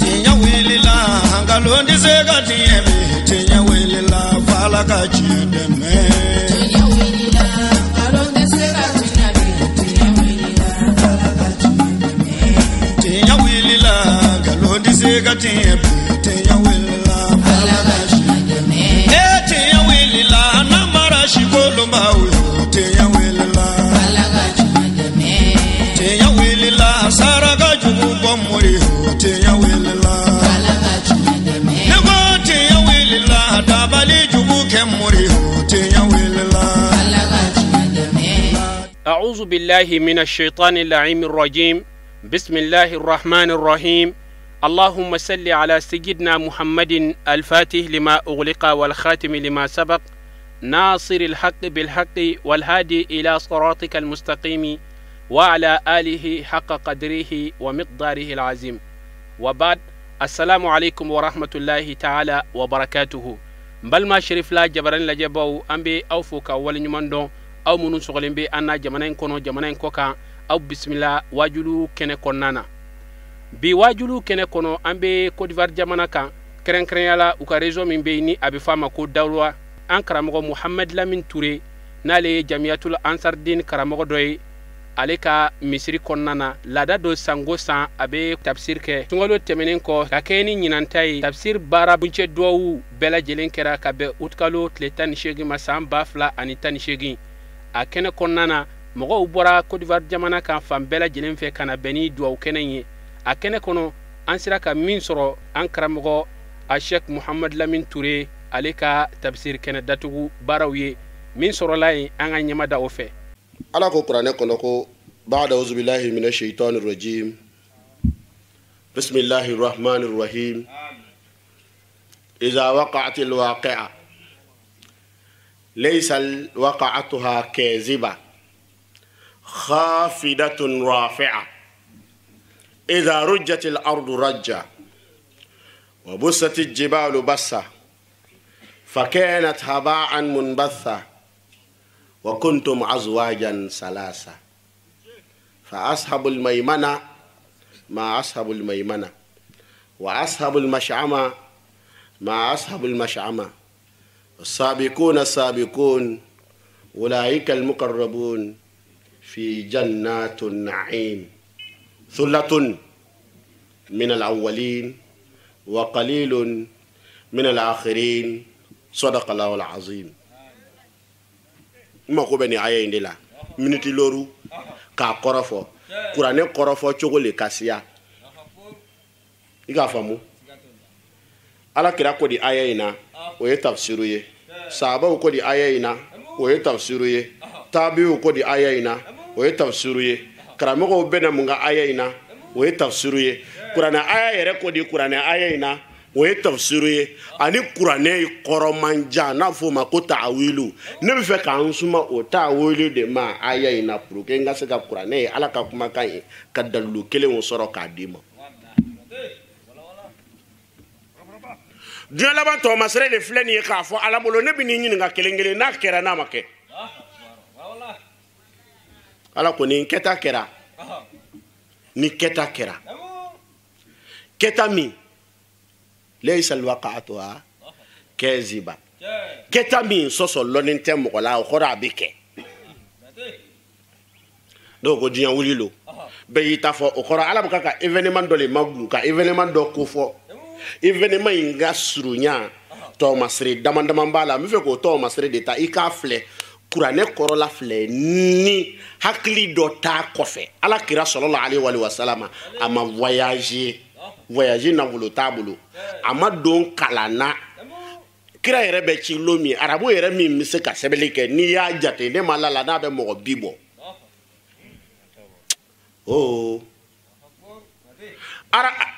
Tiɲɛ wulila nkalon tɛ se ka tiɲɛ bi tiɲɛ wulila f'Ala ka tiɲɛ dɛmɛ. Tiɲɛ wulila nkalon tɛ se ka tiɲɛ bi tiɲɛ wulila f'Ala ka tiɲɛ dɛmɛ. Tiɲɛ wulila nkalon tɛ se ka tiɲɛ bi tiɲɛ wulila f'Ala ka tiɲɛ dɛmɛ. Ee tiɲɛ wulila namara sikolonbaw yo tiɲɛ wulila f'Ala ka tiɲɛ dɛmɛ. Tiɲɛ wulila saraka jugu bɔ mori yo tiɲɛ wulila f'Ala ka tiɲɛ dɛmɛ. Ne ko tiɲɛ wulila dabali jugu kɛ mori yo tiɲɛ wulila f'Ala ka tiɲɛ dɛmɛ. أعوذ بالله من الشيطان اللعين الرجيم. بسم الله الرحمن الرحيم. اللهم صل على سيدنا محمد الفاتح لما أغلق والخاتم لما سبق ناصر الحق بالحق والهادي إلى صراطك المستقيم وعلى آله حق قدره ومقداره العظيم. وبعد، السلام عليكم ورحمة الله تعالى وبركاته. بل ما شريف لا جبران لجبو أنبي أو فوكا ولنمندون aw minnu sɔgɔlen bɛ an na jamana in kɔnɔ, jamana in kɔ kan, aw bisimila waajulu kɛnɛ kɔnɔna na. Bi waajulu kɛnɛ kɔnɔ, an bɛ Côte d'Ivoire jamana kan, kɛrɛnkɛrɛnya la u ka région min bɛ yen ni a bɛ f'a ma ko Dawula. An karamɔgɔ Muhamɛd Lamine Ture, n'ale ye Jamiyatul Ansardin karamɔgɔ dɔ ye, ale ka misiri kɔnɔna na laada dɔ sango san a bɛ tafsir kɛ. Sunkalo tɛmɛnen kɔ ka kɛɲɛ ni ɲinan ta ye, tafsir baara kuncɛ duwawu bɛɛ lajɛlen kɛra ka bɛn utikalo tile 18 ma san 2018. A kɛnɛ kɔnɔna na, mɔgɔw bɔra Côte d'Ivoire jamana kan fan bɛɛ lajɛlen fɛ ka na bɛn ni duwawu kɛnɛ in ye. A kɛnɛ kɔnɔ, an sera ka min sɔrɔ an karamɔgɔ a Sheikh Muhamad Lamine Ture ale ka tafsir kɛnɛ datugu baaraw ye min sɔrɔla yen, an ka ɲɛma da o fɛ. Ala ko kuranɛ kɔnɔ ko ba'da auzubillahi minash shaitani rajim bismillahir rahmanir rahim iza waqa'atil waqi'a laysa waqa'atuha kaziba khafidatun rafi'a iza rujjatil ardu rajja wa bussatil jibalu bassa fakanat haba'an munbatha wa kuntum azwajan salasa fa ashabul maymana ma ashabul maymana wa ashabul mash'ama ma ashabul mash'ama السابقون السابقون أولئك المقربون في جنات النعيم ثلة من الأولين وقليل من الآخرين صدق الله العظيم. ما ko bɛ nin aya in de la miniti loru k'a kɔrɔfɔ kuranɛ kɔrɔfɔ cogo le ka siya i k'a faamu. Ala kira ko di aya in na o ye tafsiru ye, sahabaw ko di aya in na o ye tafsiru ye, tabiw ko di aya in na o ye tafsiru ye, karamɔgɔw bɛna mun ka aya in na o ye tafsiru ye, kuranɛ aya yɛrɛ ko di kuranɛ aya in na o ye tafsiru ye, ani kuranɛ kɔrɔmanjan n'a fɔ o ma ko ta'awilu. Ne bɛ fɛ k'an suma o ta'awilu de ma aya in na pour que n ka se ka kuranɛ ye Ala ka kumakan ye ka dalilu kelenw sɔrɔ k'a d'i ma. Diɲɛ laban tɔgɔmasere de filɛ nin ye k'a fɔ Ala bolo ne bɛ n'i ɲininka kelen kelen n'a kɛra n'a ma kɛ. Ala ko ni kɛta kɛra, ni kɛta kɛra, kɛta min laysa alwaqa'atuha kaziba, kɛta min sɔsɔ lɔnni tɛ mɔgɔ la o kɔrɔ a bɛ kɛ. Dɔw ko diɲɛ wuli lo, bɛɛ y'i ta fɔ o kɔrɔ Ala bɛ ka événement dɔ de magun ka événement dɔ ko fɔ. Événement in ka surunya tɔgɔmasere dama dama b'a la, n bɛ fɛ k'o tɔgɔmasere de ta i k'a filɛ kuranɛ kɔrɔla filɛ ni hakili dɔ t'a kɔfɛ. Ala kira sallallahu alaihi wa sallam a ma voyager, voyager nafolo t'a bolo, a ma don kalan na. Kira yɛrɛ bɛ ci lon min, arabu yɛrɛ min bɛ se ka sɛbɛnni kɛ n'i y'a jate ne ma la la n'a bɛ mɔgɔ bi bɔ. Oh.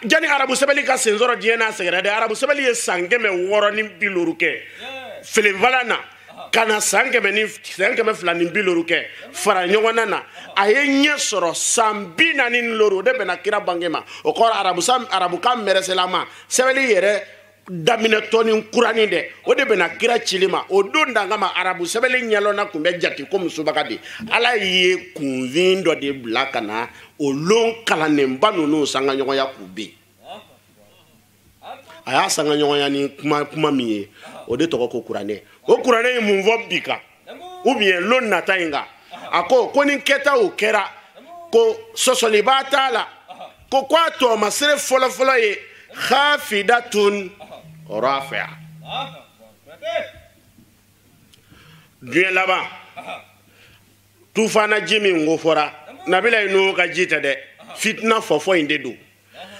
Jani arabu sɛbɛnni ka sen sɔrɔ diɲɛ n'a sɛgɛrɛ dɛ, arabu sɛbɛnni ye san 650 kɛ felenfala na ka na san 250 kɛ fara ɲɔgɔn na, a ye ɲɛ sɔrɔ san 45 o de bɛnna kira bange ma. O kɔrɔ arabukan mɛrɛsɛlama sɛbɛnni yɛrɛ daminɛtɔ ni kurani dɛ o de bɛna kira cili ma o don dan kama arabu sɛbɛnni ɲɛlɔnna tun bɛ jate ko musobaga de ala ye kunfin dɔ de bila ka na o lon kalannenba ninnu sangaɲɔgɔnya k'u ben a y'a sangaɲɔgɔnya ni kuma min ye o de tɔgɔ ko kuranɛ o kuranɛ ye mun fɔ bi kan ou bien lon nata in kan a ko ko ni kɛtaw kɛra ko sɔsɔliba t'a la ko k'a tɔɔmasere fɔlɔfɔlɔ ye khafidatun rafi'a diɲɛ laban tufana ji min ko fɔra nabila n'u ka ji tɛ dɛ fitina fɔfɔ in de don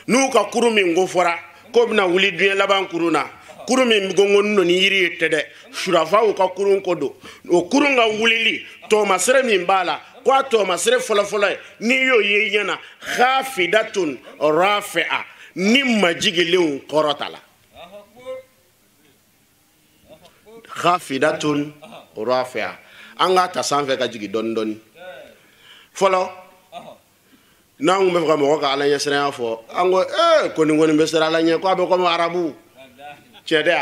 n'u ka kuru min ko fɔra k'o bɛna wuli diɲɛ laban kurun na kurun min gɔngɔn don ni yiri ye tɛ dɛ surafaw ka kurun ko don o kurun ka wulili tɔɔmasere min b'a la ko a tɔɔmasere fɔlɔfɔlɔ ye n'i y'o ye i ɲɛna khafidatun rafi'a ni majigilenw kɔrɔta la khafidatun rafi'a an k'a ta sanfɛ ka jigin dɔɔni dɔɔni fɔlɔ n'an kun bɛ fɛ ka mɔgɔ ka ala ɲɛsiranya fɔ an ko ko nin kɔni bɛ siran ala ɲɛ ko a bɛ komi arabu tiɲɛ tɛ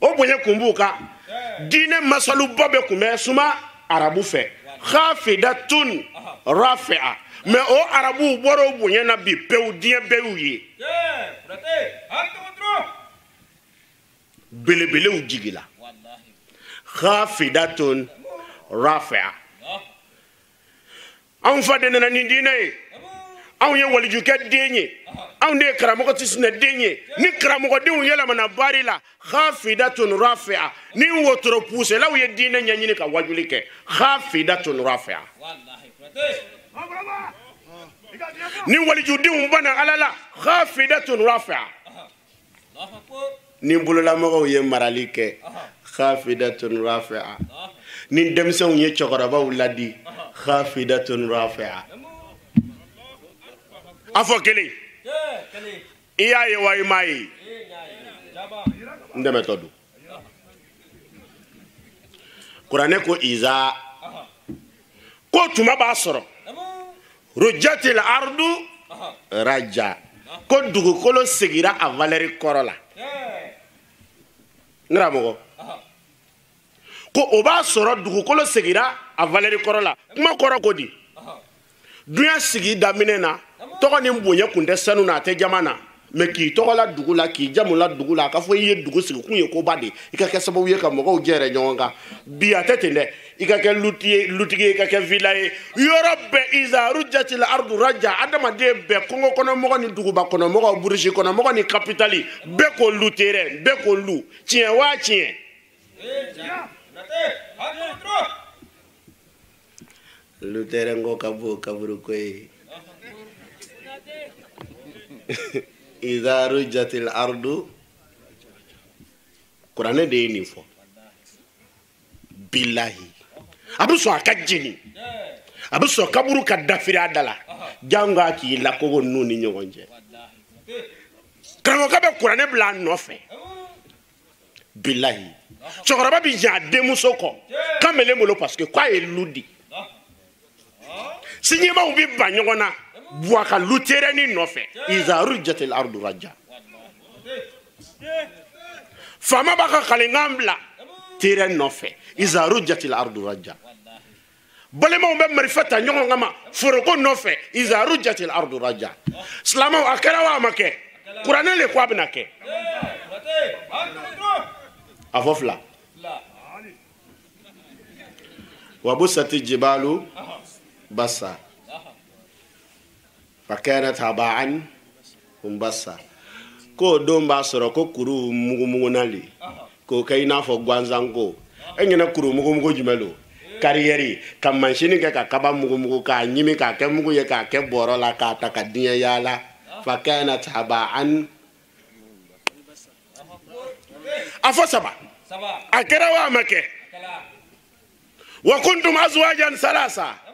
wa o bonya kun b'u kan diinɛ masaluba bɛɛ kun bɛ suma arabu fɛ khafidatun rafi'a mais o arabuw bɔra o bonya na bi pewu diɲɛ bɛɛ y'u ye belebelew jigila khafidatun rafi'a anw fa de nana ni diinɛ ye anw ye walijukɛ den ye anw de ye karamɔgɔ tisinɛ den ye ni karamɔgɔdenw yɛlɛmana baari la khafidatun rafi'a ni wotoro puuselaw ye diinɛ ɲɛɲini ka wajuli kɛ khafidatun rafi'a ni walijudenw banna ala la khafidatun rafi'a ni bololamɔgɔw ye marali kɛ khafidatun rafi'a ni denmisɛnw ye cɛkɔrɔbaw ladi khafidatun rafi'a a fɔ kelen i y'a ye wa i m'a ye n dɛmɛtɔ don kuranɛ ko iza ko tuma b'a sɔrɔ rujatil ardu raja ko dugukolo segira a valeur kɔrɔ la n karamɔgɔ ko o b'a sɔrɔ dugukolo segira a valeur kɔrɔ la kuma kɔrɔ ko di dunya sigi daminɛ na tɔgɔ ni bonya kun tɛ sanu na a tɛ jama na mais k'i tɔgɔ la dugu la k'i jamu la dugu la a ka fɔ i ye dugu sigi kun ye koba de i ka kɛ sababu ye ka mɔgɔw jɛrɛ ɲɔgɔn kan bi a tɛ ten dɛ i ka kɛ lutigi ye i ka kɛ villa ye yɔrɔ bɛɛ iza rujatil ardu raja adamaden bɛɛ kungo kɔnɔmɔgɔ ni duguba kɔnɔmɔgɔ burusi kɔnɔmɔgɔ ni kapitali bɛɛ ko lu terrain bɛɛ ko lu tiɲɛ waa tiɲɛ lu terrain ko ka bon kaburu ko ye iza rujatil ardu kuranɛ de ye nin fɔ bilahi a bɛ sɔn a ka jeni a bɛ sɔn kaburu ka dafiri a da la jango a k'i lakogo ninnu ni ɲɔgɔn cɛ karamɔgɔkɛ bɛ kuranɛ bila a nɔfɛ bilahi cɛkɔrɔba bɛ jɛn a denmuso kɔ kamalen bolo parce que k'a ye lu di sinjibaw bɛ ban ɲɔgɔn na buwa ka lu terɛni nɔfɛ iza rujatil ardu raja faama b'a ka kalenkan bila terɛn nɔfɛ iza rujatil ardu raja balimaw bɛ marifa ta ɲɔgɔn kama foroko nɔfɛ iza rujatil ardu raja silamɛw a kɛra wa a ma kɛ kuranɛ le ko a bɛna kɛ a fɔ fila wa busati jibalu basa fakanat haba'an munbassa ko don b'a sɔrɔ ko kuru mugumuguna le k'o kɛ i n'a fɔ gansanko e ɲɛna kuru mugumugu jumɛn don kariyɛri ka mansini kɛ ka kaba mugumugu k'a ɲimi k'a kɛ mugu ye k'a kɛ bɔrɔ la k'a ta ka diɲɛ yaala fakanat haba'an a fɔ saba a kɛra wa a ma kɛ wa kuntum azwajan salasa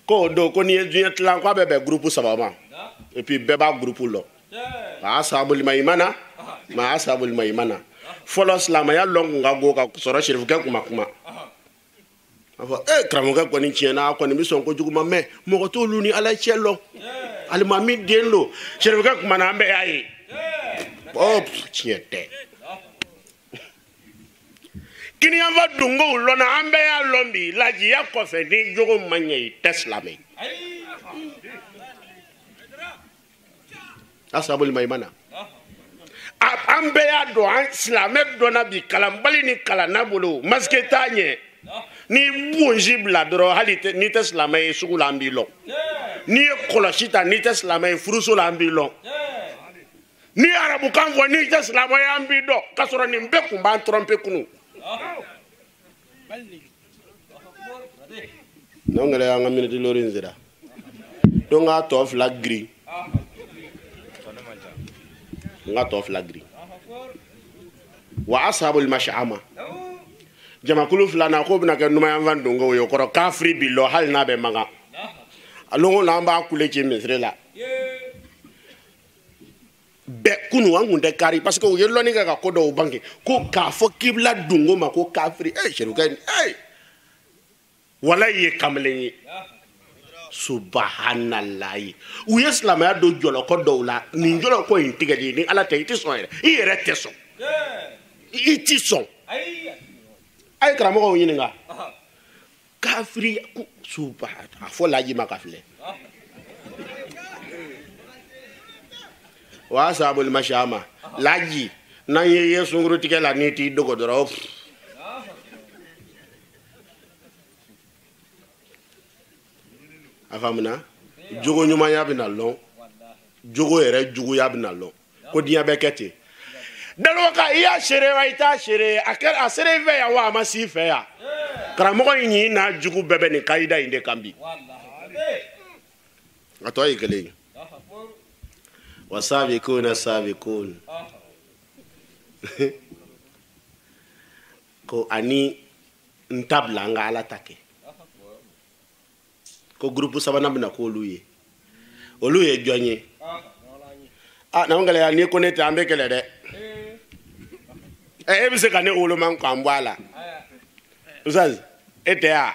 ko do ko n'i ye diɲɛ tilan ko a bɛ bɛn groupe saba ma et puis bɛɛ b'a groupe lɔ ma asabul maimana ma asabul maimana fɔlɔ silamɛya lɔn kun ka go ka sɔrɔ sirifukɛ kun ma kuma a fɔ karamɔgɔkɛ kɔni tiɲɛna a kɔni bɛ sɔn kojugu ma mɛ mɔgɔ t'olu ni ala cɛ lɔn alimami den don sirifukɛ kuma na an bɛɛ y'a ye Oh, tiɲɛ tɛ. Kiniyanfa dongow lɔnna, an bɛɛ y'a lɔn bi, lajiya kɔfɛ ni jogo ma ɲɛ i tɛ silamɛ ye. Asaboli Maimana. An bɛɛ y'a dɔn, an silamɛ dɔnna bi, kalanbali ni kalanna bolo, masque t'a ɲɛ. N'i bonsi bila dɔrɔn, hali n'i tɛ silamɛ ye sugu la, an b'i lɔn. N'i ye kɔlɔsi ta, n'i tɛ silamɛ ye furuso la, an b'i lɔn. N'i ye arabukan fɔ, n'i tɛ silamɛ ye, an b'i dɔn. K'a sɔrɔ nin bɛɛ tun b'an tromper kunun. N'anw kɛlen an ka miniti lori in sera. Donc a tɔ fila girin. N ka tɔ fila girin. Wa ashabul mash'ama. Jamakulu filanan k'o bɛna kɛ numayanfan dongow ye, o kɔrɔ kafiri bi lɔ hali n'a bɛ mankan. A lon o lon an b'a kule ci misiri la. Bɛɛ kunu an kun tɛ kari parce que u ye lɔnni kɛ ka ko dɔw bange ko k'a fɔ kibila dongo ma ko kafiri. Serukɛ walayi ye kamalen ye. Subahanallahi. U ye silamɛya don jɔlɔkɔ dɔw la, nin jɔlɔkɔ in tigɛli ni Ala tɛ, i tɛ sɔn yɛrɛ, i yɛrɛ tɛ sɔn, i ti sɔn. A ye karamɔgɔw ɲininka kafiri subahana, a fɔ laji ma ka filɛ. Wa ashabul mash'ama laji n'an ye ye sunkurutigɛ la n'i t'i dogo dɔrɔn. A faamuna, jogo ɲumanya bɛna lɔn, jogo yɛrɛ juguya bɛna lɔn, ko diɲɛ bɛ kɛ ten. Daloka i y'a seere wa i t'a seere, a kɛra a seere i fɛ yan wa a ma s'i fɛ yan. Karamɔgɔ in y'i n'a jugu bɛɛ bɛ nin kayida in de kan bi. A tɔ ye kelen ye. Wa sabiquna sabiqun. Ko ani n ta bila an ka Ala ta kɛ. Ko groupe sabanan bɛna k'olu ye. Olu ye jɔn ye? Ah, n'an gɛlɛya n'i ko ne tɛ, an bɛ kɛlɛ dɛ. E bɛ se ka ne woloma k'an bɔ a la. Ustaz, e tɛ ya?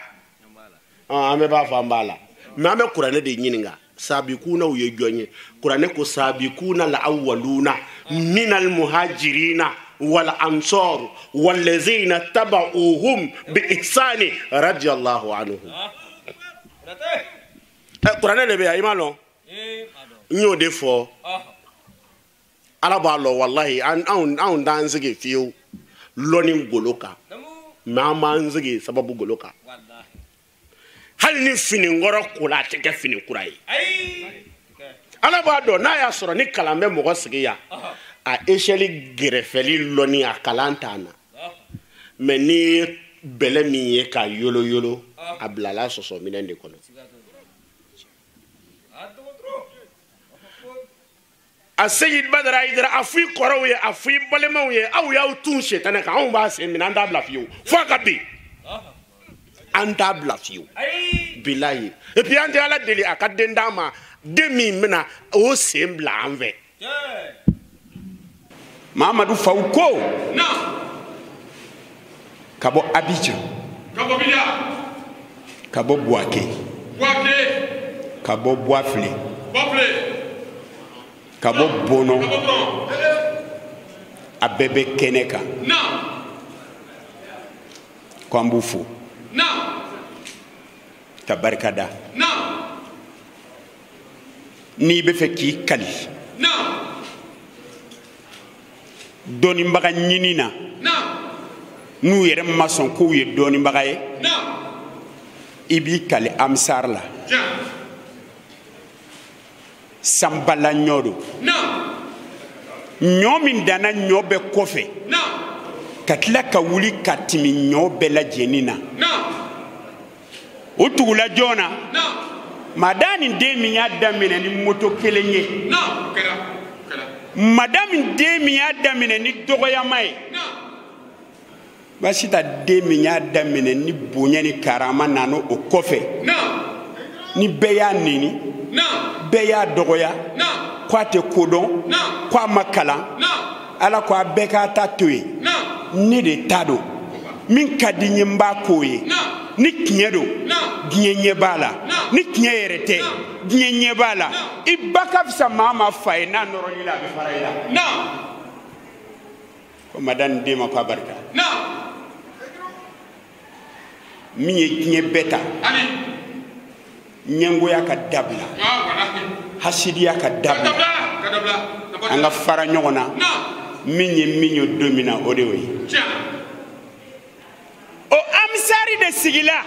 An bɛɛ b'a fɔ an b'a la. Mais an bɛ kuranɛ de ɲininka. Sabiqunaw ye jɔn ye? Kuranɛ ko sabiquna la awwaluna minal muhajirina wal ansar wallazina tabauhum bi ihsani radiyallahu anhum. Kuranɛ de bɛ yan, i m'a lɔn? N y'o de fɔ. Ala b'a lɔn walahi, anw t'an sigi fiyewu lɔnni golo kan, mais an b'an sigi sababu golo kan. Hali ni fini kɔrɔ kola a tɛ kɛ fini kura ye. Ala b'a dɔn n'a y'a sɔrɔ ni kalan bɛ mɔgɔ sigi yan, a échelle gɛrɛfɛli lɔnni a kalan t'an na. Mais n'i ye bɛlɛ min ye ka yolo yolo, a bilala sɔsɔ minɛn de kɔnɔ. A Seyid Badara Hayidara, a fɔ i kɔrɔw ye, a fɔ i balimaw ye, aw y'aw tun sitanɛ kan, anw b'a sen minɛ, an t'a bila fiyewu fo a ka bin, an t'a bila fiyewu bilayi. Et puis an tɛ Ala deli a ka den d'an ma, den min bɛna o sen bila an fɛ. Mahamadu faw ko ka bɔ Abidjan, ka bɔ Bouaké, ka bɔ Boisfilé, ka bɔ Bono, a bɛɛ bɛ kɛnɛ kan. Ko an b'u fo ka barika da. N'i bɛ fɛ k'i kali dɔnnibaga ɲini na, n'u yɛrɛ ma sɔn k'u ye dɔnnibaga ye, i b'i kali Amsar la. Sanbala ɲɔ don, ɲɔ min danna ɲɔ bɛɛ kɔfɛ ka tila ka wuli ka tɛmɛ ɲɔ bɛɛ lajɛlen na, o tugula joona. Madani den min y'a daminɛ ni moto kelen ye, madame den min y'a daminɛ ni dɔgɔyama ye, Basita den min y'a daminɛ ni bonya ni karama nana o kɔfɛ, ni bɛɛ y'a neni, bɛɛ y'a dɔgɔya, ko a tɛ kodɔn, ko a ma kalan, Ala ko a bɛɛ k'a ta to yen, ne de ta don, min ka di n ye n b'a k'o ye, ni tiɲɛ don diɲɛ ɲɛ b'a la, ni tiɲɛ yɛrɛ tɛ diɲɛ ɲɛ b'a la. I ba ka fisa maa ma fa ye, n'a nɔrɔ la a bɛ fara i la. Ko madani den ma ko a barika. Min ye diɲɛ bɛɛ ta. Ɲɛngoya ka dabila. Hasidiya ka dabila. An ka fara ɲɔgɔn na. Min ye min ye don min na o de y'o ye. O amisari de sigila.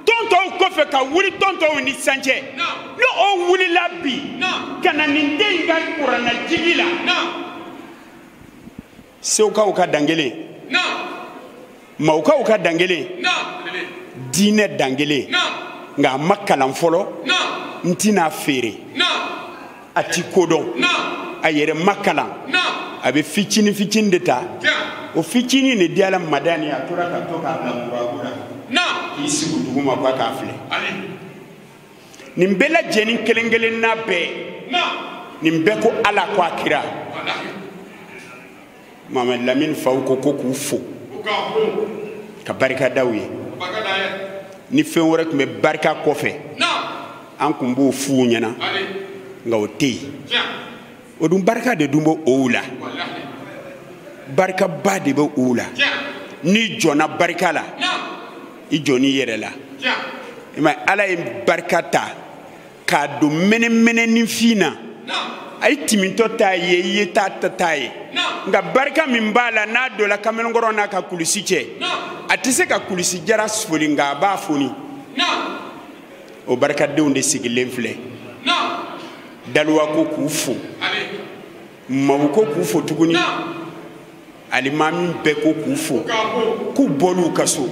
Tɔn tɔw kɔfɛ ka wuli tɔn tɔw ni sisan cɛ. N'o o wulila bi. Ka na nin den in ka kuranna jigi la. Segukaw ka dankelen. Mawukaw ka dankelen. Diinɛ dankelen. Nka a ma kalan fɔlɔ. N tɛna feere. A ti ko dɔn. A yɛrɛ ma kalan. A bɛ fitinin fitinin de ta. O fitinin de diyala Madani a tora ka to k'a bila murabu la. K'i sigi duguma k'a k'a filɛ. Nin bɛɛ lajɛlen kelen kelenna bɛɛ. Nin bɛɛ ko Ala ko a kira. Mohamed Lamine faw ko ko k'u fo. Ka barika da u ye. Ni fɛn wɛrɛ tun bɛ barika kɔfɛ. An tun b'o f'u ɲɛna. Nka o tɛ yen. O dun barika de dun bɛ o la. Barikaba de bɛ o la. N'i jɔnna barika la. I jɔn'i yɛrɛ la. I m'a ye Ala ye barika ta k'a don mɛnɛmɛnɛninfin na. A ye timitɔ t'a ye i ye t'a ta t'a ye. Nka barika min b'a la n'a donna kamalenkɔrɔ n'a ka kulusi cɛ. A tɛ se ka kulusi jara foni nka a b'a foni. O barikadenw de sigilen filɛ. Daluwa ko k'u fo. Mawu ko k'u fo tuguni. Alimami bɛɛ ko k'u fo. K'u bɔl'u ka so.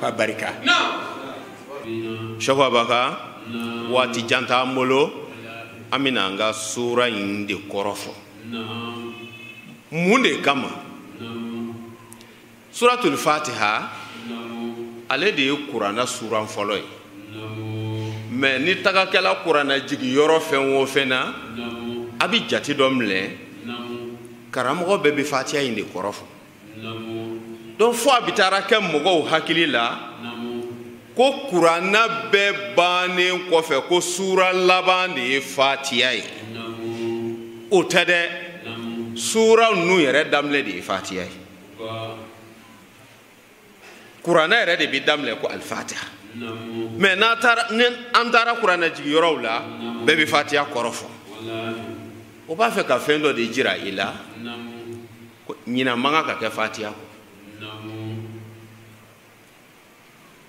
K'a barika. Sɛku Abaka, waati jan t'an bolo, an bɛna an ka sura in de kɔrɔ fɔ. Mun de kama? Suratul Fatiha, ale de ye kuranna suran fɔlɔ ye. Mais ni tagakɛla kuranna jigin yɔrɔ fɛn o fɛn na, a bɛ jate dɔ minɛ, karamɔgɔ bɛɛ bɛ Fatiha in de kɔrɔ fɔ. Donc fo a bɛ taara kɛ mɔgɔw hakili la ko kuranna bɛɛ bannen kɔfɛ ko sura laban de ye Fatiha ye. O tɛ dɛ. Sura ninnu yɛrɛ daminɛ de ye Fatiha ye. Kuranna yɛrɛ de bɛ daminɛ ko Al-Fatiha. Mais n'an taara ni an taara kuranna jigiyɔrɔw la, bɛɛ bɛ Fatiha kɔrɔ fɔ. O b'a fɛ ka fɛn dɔ de jira i la. Ko ɲinan man kan ka kɛ Fatiha kɔ.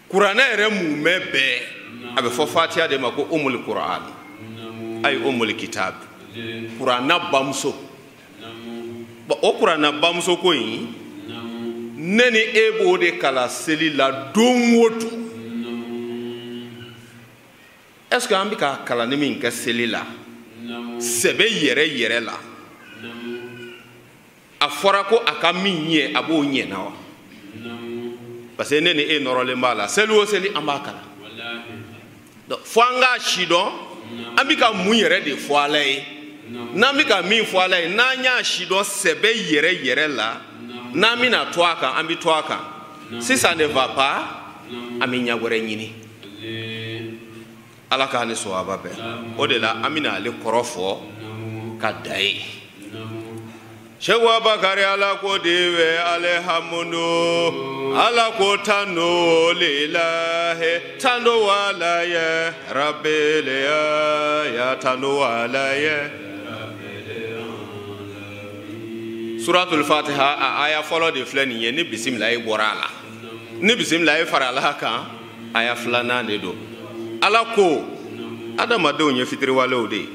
Kuranɛ yɛrɛ mumɛ bɛɛ a bɛ fɔ Fatiha de ma ko Umul Quran, ayi Umul Kitab, kuranna bamuso. Bon, o kuranna bamuso ko in, ne ni e b'o de kalan seli la don o don. Est-ce que an bɛ ka kalanni min kɛ seli la, sɛbɛ yɛrɛ yɛrɛ la, a fɔra ko a ka min ɲɛ a b'o ɲɛ na wa? Parce que ne ni e nɔrɔlen b'a la, seli o seli an b'a kalan. Donc fo an k'a si dɔn, an bɛ ka mun yɛrɛ de fɔ Ala ye. N'an bɛ ka min fɔ Ala ye, n'an y'a si dɔn sɛbɛ yɛrɛ yɛrɛ la, n'an bɛna to a kan, an bɛ to a kan. Si ça ne va pas, an bɛ ɲɛ wɛrɛ ɲini. Ala k'an ni sawaba bɛn. O de la an bɛna ale kɔrɔ fɔ ka da ye. Sɛku Abakari Ala ko de bɛ alihamudu, Ala ko tando lilahi, tando wala ye rabili ya tando wala ye. Suratul Fatiha a aya fɔlɔ de filɛ nin ye ni bisimilayi bɔra a la. Ni bisimilayi farala kan, aya filanan de don. Ala ko adamadenw ye fitiriwalew de ye.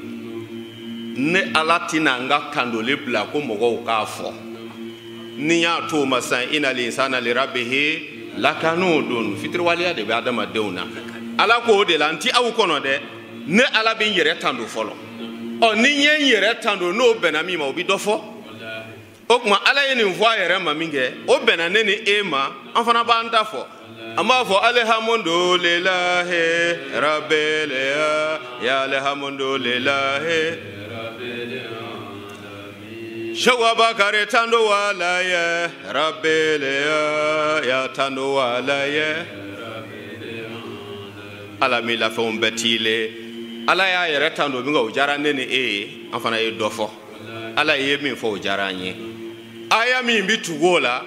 Ne Ala tɛna n ka kandoli bila ko mɔgɔw k'a fɔ. Ni y'a to o ma sisan, inal insana li rabbihi lakanudun, fitiriwaleya de bɛ adamadenw na. Ala ko o de la n ti aw kɔnɔ dɛ, ne Ala bɛ n yɛrɛ tando fɔlɔ. Ɔ ni n ye n yɛrɛ tando n'o bɛnna min ma, o bɛ dɔ fɔ. O tuma Ala ye nin fɔ a yɛrɛ ma min kɛ, o bɛnna ne ni e ma, an fana b'an ta fɔ. An b'a fɔ alihamudulilahi rabbil ya alihamudulilahi. Sɛku Abakari tando wala ye rabbil ya tando wala ye. Ala mi lafɛnw bɛɛ tilen. Ala y'a yɛrɛ tando min kɛ, o diyara ne ni e ye, an fana ye dɔ fɔ. Ala ye min fɔ, o diyara an ye. Aya min bi tugu o la,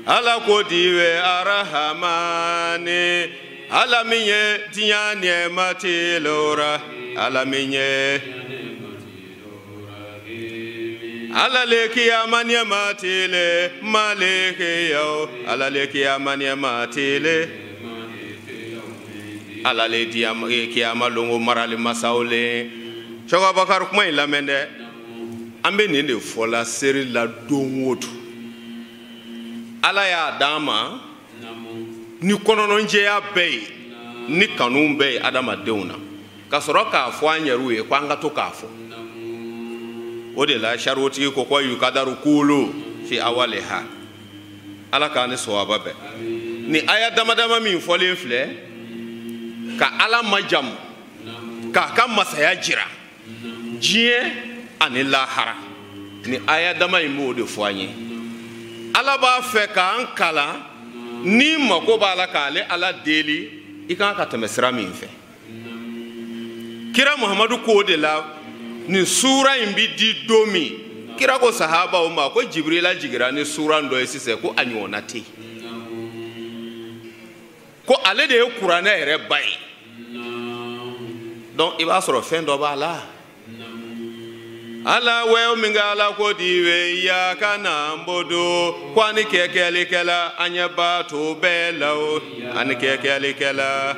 Ala ko diwe arahamani, Ala min ye diɲɛ nɛɛma telora, Ala min ye Ala le kiyama nɛɛma tele maleke yo, Ala le kiyama nɛɛma tele, Ala le kiyama longo marali masaw le. Sɛki Abubakar kuma in lamɛn dɛ, an bɛ nin de fɔ la seri la don o don. Ala y'a d'an ma ni kɔnɔnɔnjɛya bɛɛ ye, ni kanu bɛɛ ye adamadenw na, ka sɔrɔ k'a fɔ an yɛrɛw ye ko an ka to k'a fɔ. O de la sariyotigi ko ko yukadaru kulu fi awaliha. Ala k'an ni sawaba bɛn. Ni aya dama dama min fɔlen filɛ, ka Ala majamu, k'a ka masaya jira diɲɛ ani lahara, ni aya dama in b'o de fɔ an ye. Ala b'a fɛ k'an kalan, n'i mako b'a la k'ale Ala deli, i kan ka tɛmɛ sira min fɛ. Kira Muhamadu k'o de la, nin sura in bi di don min, kira ko sahabaw ma ko Jibrila jigira ni sura dɔ ye sisan ko a ɲɔgɔnna tɛ yen, ko ale de ye kuranɛ yɛrɛ ba ye. Donc i b'a sɔrɔ fɛn dɔ b'a la. Ala wɛw min kɛ Ala ko diwe iyaka na'budu, ko ani kɛkɛlikɛla an ɲɛ b'a to bɛɛ la o, ani kɛkɛlikɛla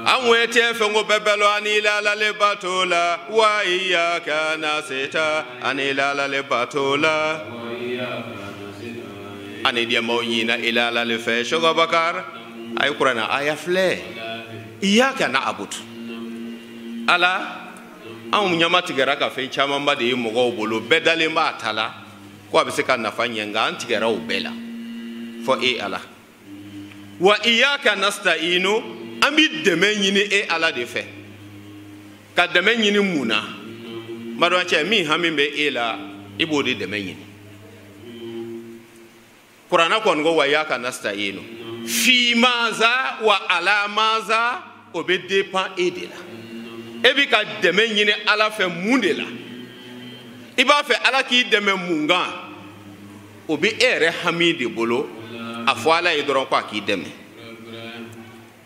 an ŋun tɛ fɛn ko bɛɛ bɛɛ lɔ ani Ala le bato la, wa iyaka nasita ani Ala le bato la, ani diɲɛmaaw ɲina ila Ala le fɛ. Sɛki Abubakar a ye kuranɛ aya filɛ, iyaka na'budu. Ala anw ɲama tigɛra ka fɛn camanba de ye mɔgɔw bolo, bɛɛ dalen b'a ta la ko a bɛ se ka nafa ɲɛ, nka an tigɛra o bɛɛ la fɔ e Ala. Wa iyaka nasta'inu, an bi dɛmɛ ɲini e Ala de fɛ. Ka dɛmɛ ɲini mun na? Madɔncɛ, min hami bɛ e la, i b'o de dɛmɛ ɲini. Kuranɛ kɔni ko wa iyaka nasta'inu fi maza wa ala maza, o bɛ dépend e de la. E bi ka dɛmɛ ɲini Ala fɛ mun de la? I b'a fɛ Ala k'i dɛmɛ mun kan? O bɛ e yɛrɛ hami de bolo. A fɔ Ala ye dɔrɔn ko a k'i dɛmɛ.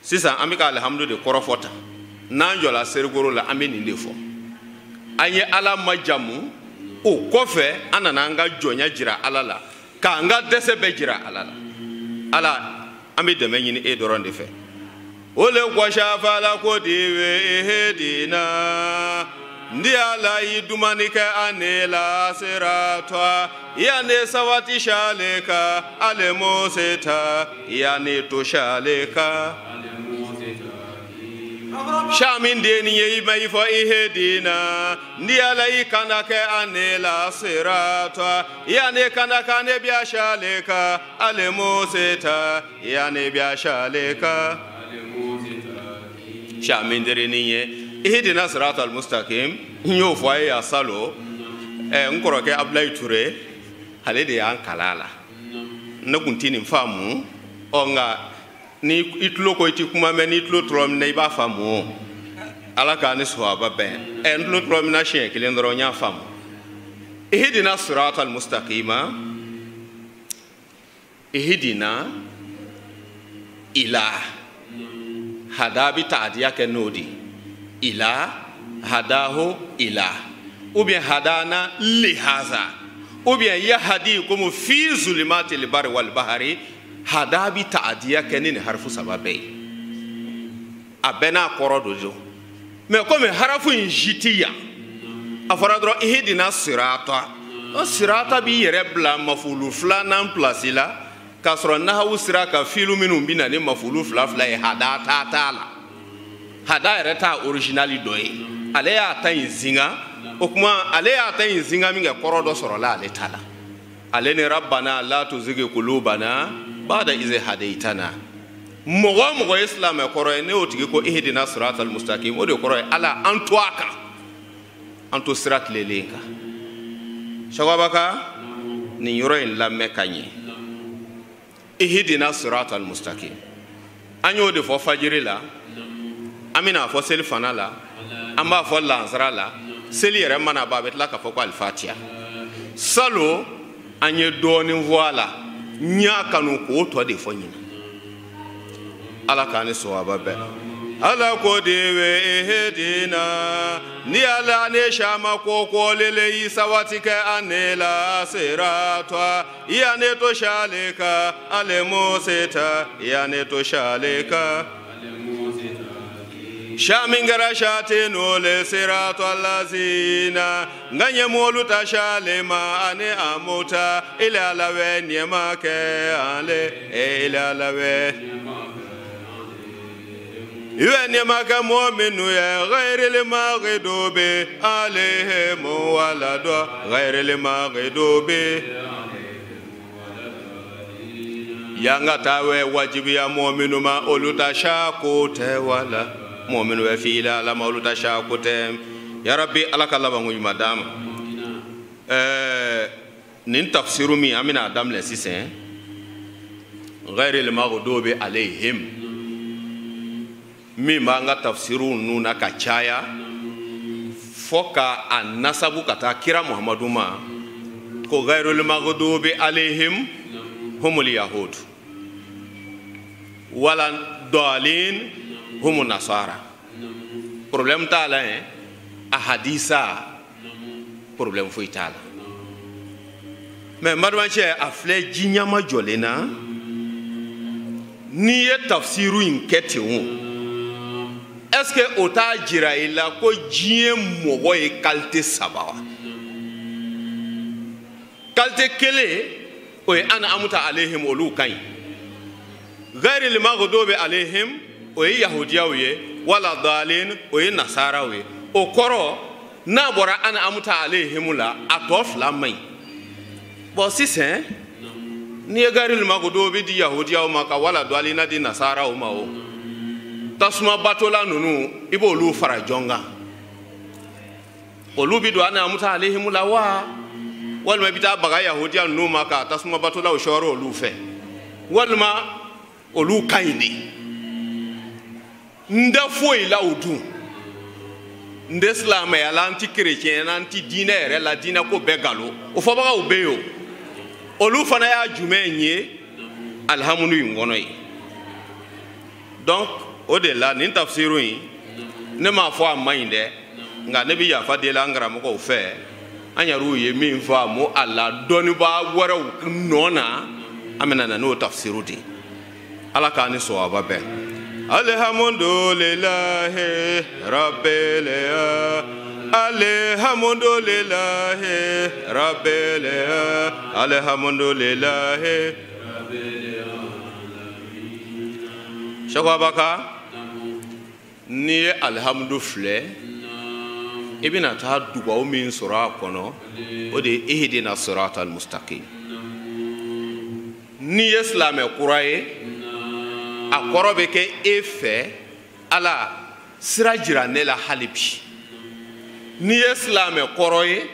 Sisan an bɛ ka alihamudu de kɔrɔfɔ tan, n'an jɔla serikoro la an bɛ nin de fɔ. An ye Ala majamu, o kɔfɛ an nana an ka jɔnya jira Ala la, k'an ka dɛsɛ bɛɛ jira Ala la. Ala, an bɛ dɛmɛ ɲini e dɔrɔn de fɛ. O le kɔsafala la ko diwe ehedina, ndi Ala yi dumani kɛ ane la siratɔ, yanni sabati sale ka ale mose ta, yanni to sale ka. Shamin den ye ma i fɔ ehedina, ndi Ala yi kana kɛ ane la siratɔ, yanni kana ka ne biya sale ka ale mose ta, yanni biya sale ka. Shamin derini ye ihdina siratal mustaqim, n y'o fɔ a ye yan salon. N kɔrɔkɛ Abulayi Ture, ale de y'an kalan a la. Ne kun ti nin faamu, ɔ nka ni i tulo ko i ti kuma mɛn, n'i tulo tora min na i b'a faamu o. Ala k'an ni sawaba bɛn. N tulo tora min na siɲɛ kelen dɔrɔn n y'a faamu. Ihdina siratal mustaqima, ihdina ila hada bi taadiya kɛ n'o de ila hadahu ila, ou bien hadana lihaza, ou bien yahadi komi fi zulimatil bari wal bahari. Hada bi taadiya kɛ ni nin harifu saba bɛɛ ye, a bɛɛ n'a kɔrɔ dɔ don. Mais komi harafu in si ti yan, a fɔra dɔrɔn ihdina sirata, o sirata b'i yɛrɛ bila mafulu filanan pilasi la, k'a sɔrɔ nahawu sira ka filu minnu bɛ na ni mafulu fila fila ye, hada ta t'a la. Hada yɛrɛ t'a originali dɔ ye, ale y'a ta in zinga. O kuma ale y'a ta in zinga min kɛ, kɔrɔ dɔ sɔrɔla ale ta la. Ale ni rabbana la tuzigi kulubana ba'da iz hadaytana. Mɔgɔ o mɔgɔ ye silamɛ kɔrɔ ye, ne y'o tigi ko ihdina siratal mustaqim, o de kɔrɔ ye Ala an to a kan, an to sira tilenlen kan. Sɛki nin yɔrɔ in lamɛn ka ɲɛ. Ihdina siratal mustaqim, an y'o de fɔ fajiri la, an bɛna fɔ seli fana la, an b'a fɔ lansara la. Seli yɛrɛ mana ban, a bɛ tila k'a fɔ ko alifatiya. Salon an ye dɔɔnin fɔ a la n y'a kanu k'o tɔ de fɔ ɲinɛ ala k'an ni sawaba bɛɛ ala ko de bɛ ehedina ni ala ne sama ko kɔlele yi sabati kɛ an ne la siratɔ iya ne to sale ka ale moseta iya ne to sale ka Shamingara shate no le sirato allazina nganye molu ta shalema ane amuta ila lawe nyema ke ale ila lawe iwe nyema ke mu'minu ya ghairil maghdubi alaihim walad ghairil maghdubi yanga tawe wajibi ya mu'minu ma oluta shako te wala mu'minu wa fi ila la mauluta shakute ya rabbi alaka labangu madam nin tafsiru mi amina adam le sisen ghairil maghdubi alaihim mi manga tafsiru nuna ka caya foka an nasabu kata kira muhammadu ma ko ghairil maghdubi alaihim humul yahud wala dalin humu nasara problème t'a la hein a hadisa problème foyi t'a la mais madamacɛ a filɛ ji ɲama jɔlen na n'i ye tafsiru in kɛ ten o est-ce que o t'a jira i la ko diɲɛ mɔgɔ ye qualité saba wa qualité kelen o ye ana amuta alehim olu ka ɲi ghairil maghdubi alehim o ye yahudiyaw ye wala dalin o ye nasaraw ye o kɔrɔ n'a bɔra ana amuta alehimu la a tɔ fila man ɲi bɔn sisan n'i ye ghairil maghdubi di yahudiyaw ma ka wala dalina di nasaraw ma o tasuma batola ninnu i b'olu fara jɔn kan olu bi don ana amuta alehimu la wa walima i bɛ taa baga yahudiya ninnu ma ka tasuma batolaw sɔɔri olu fɛ walima olu ka ɲi de. N tɛ foyi la o dun n tɛ silamɛya la n tɛ kerecɛn na n tɛ diinɛ yɛrɛ la diinɛ ko bɛɛ nkalon o fɔbagaw bɛ yen o olu fana y'a jumɛn ye alihamudu in kɔnɔ yen donc o de la nin tafsiru in ne m'a fɔ a man ɲi dɛ nka ne bɛ yafa deli an karamɔgɔw fɛ an yɛrɛw ye min faamu a la dɔnnibaa wɛrɛw nɔ na an bɛna na n'o tafsiru de ye ala k'an ni sawaba bɛn. Alhamdulillahi rabbil alhamdulillahi rabbil alhamdulillahi rabbil alamin. Cheikh Abaka n'i ye alhamdu filɛ i bɛna taa dugawu min sɔrɔ a kɔnɔ o de ye ihdina siratal mustaqim. N'i ye silamɛ kura ye a kɔrɔ bɛ kɛ e fɛ ala sira jira ne la hali bi n'i ye silamɛ kɔrɔ ye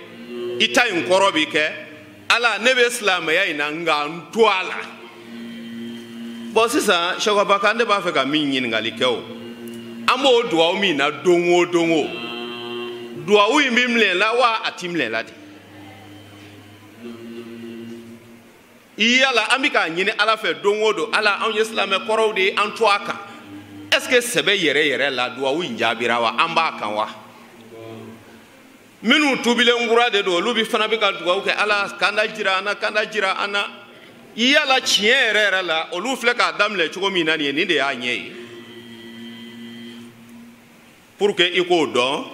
i ta in kɔrɔ bɛ kɛ ala ne bɛ silamɛya in na nka n to a la bɔn sisan Sɛkɔba ne b'a fɛ ka min ɲininkali kɛ o an b'o duwawu min na don o don o duwawu in bɛ minɛ la wa a ti minɛ la de. Yala an bɛ k'a ɲini ala fɛ don o don ala anw ye silamɛ kɔrɔw de ye an to a kan est ce que sɛbɛ yɛrɛ yɛrɛ la duwawu in jaabira wa an b'a kan wa minnu tubilen kura de don olu bi fana bɛ ka duwawu kɛ ala kanda jira an na kanda jira an na yala tiɲɛ yɛrɛ yɛrɛ la olu filɛ k'a daminɛ cogo min na nin ye nin de y'a ɲɛ ye pour que i k'o dɔn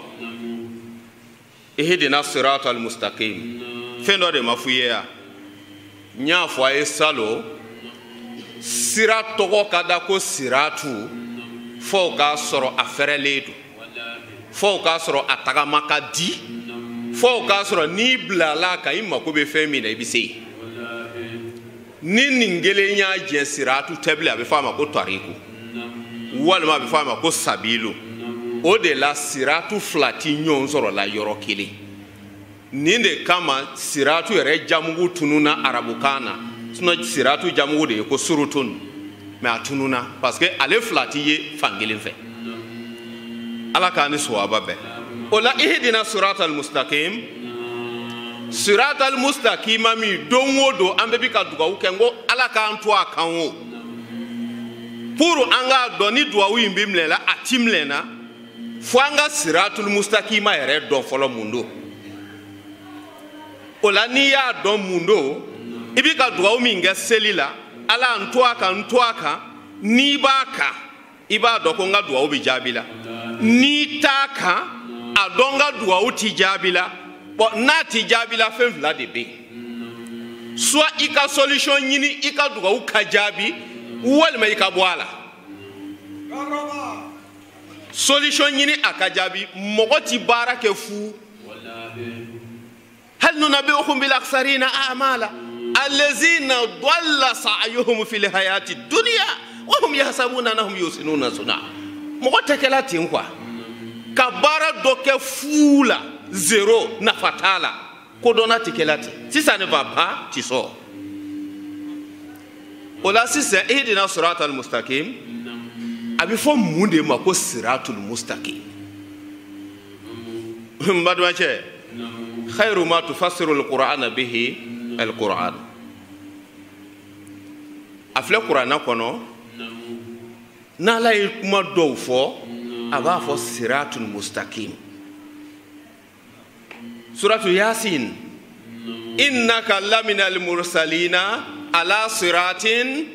ihdina siratal mustaqim fɛn dɔ de ma f'u ye yan. N y'a fɔ a ye salon sira tɔgɔ ka da ko siratu fo k'a sɔrɔ a fɛrɛlen don fo k'a sɔrɔ a tagama ka di fo k'a sɔrɔ n'i bilala a kan i mako bɛ fɛn min na i bɛ se yen ni nin kelen y'a jɛ siratu tɛ bilen a bɛ fɔ a ma ko tariku walima a bɛ fɔ a ma ko sabilu o de la siratu fila ti ɲɔgɔn sɔrɔ la yɔrɔ kelen. Nin de kama siratu yɛrɛ jamugu tununa arabukan na sinon siratu jamugu de ye ko surutun mais a tununa parce que ale fila ti ye fan kelen fɛ ala k'an ni sawaba bɛn o la ihdina siratal mustaqim Siratal mustaqima min don o don an bɛɛ bi ka dugawu kɛ n ko ala k'an to a kan o. Pour an k'a dɔn ni dugawu in bɛ minɛ la a ti minɛ na fo an ka siratul mustaqima yɛrɛ dɔn fɔlɔ mun don. O la n'i y'a dɔn mun don i bi ka dugawu min kɛ seli la ala n to a kan n to a kan n'i b'a kan i b'a dɔn ko n ka dugawu bɛ jaabi la n'i t'a kan a dɔn n ka dugawu ti jaabi la. Bon n'a ti jaabi la fɛn fila de bɛ yen soit i ka solution ɲini i ka dugawu ka jaabi walima i ka bɔ a la. Solution ɲini a ka jaabi mɔgɔ ti baara kɛ fu. Hal nunabbi'ukum bil akhsarina a'mala allazina dalla sa'yuhum fil hayati dunya wa hum yahsabuna annahum yuhsinuna sun'a. Mɔgɔ tɛ kɛla ten quoi ka baara dɔ kɛ fu la zéro nafa t'a la kodɔnna tɛ kɛla ten. Si ça ne va pas tu sors. O la sisan ihdina siratal mustaqim a bɛ fɔ mun de ma ko siratul mustaqim? N balimacɛ khayru ma tufassiru alqur'ana bihi alqur'an. A filɛ kuranna kɔnɔ n'ala ye kuma dɔw fɔ a b'a fɔ siratul mustaqim. Suratu Yasin innaka laminal mursalina ala siratin.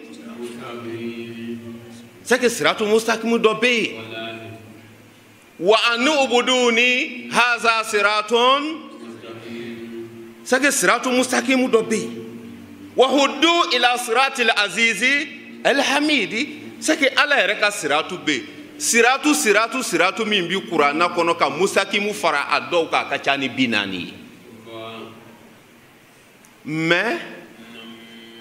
C'est que siratul mustaqim dɔ bɛ yen. Wa an ubuduni haza siratun. C'est que siratul mustaqim dɔ bɛ yen. Wa hudu ila siratil azizi alhamidi. C'est que ala yɛrɛ ka siratu bɛ yen. Siratu siratu siratu min bi kuranna kɔnɔ ka musakimu fara a dɔw kan a ka ca ni 40 ye. Mais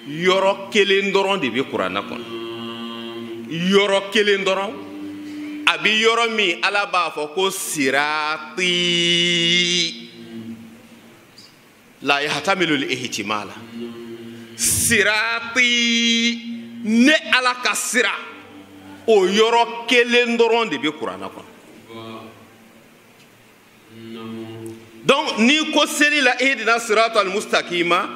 yɔrɔ kelen dɔrɔn de bɛ kuranna kɔnɔ. Yɔrɔ kelen dɔrɔn a bi yɔrɔ min ala b'a fɔ ko sirati la yahtamilu al-ihtimala. Sirati ne ala ka sira o yɔrɔ kelen dɔrɔn de bɛ kuranna kɔnɔ. Donc n'i ko seli la ihdina siratal mustaqima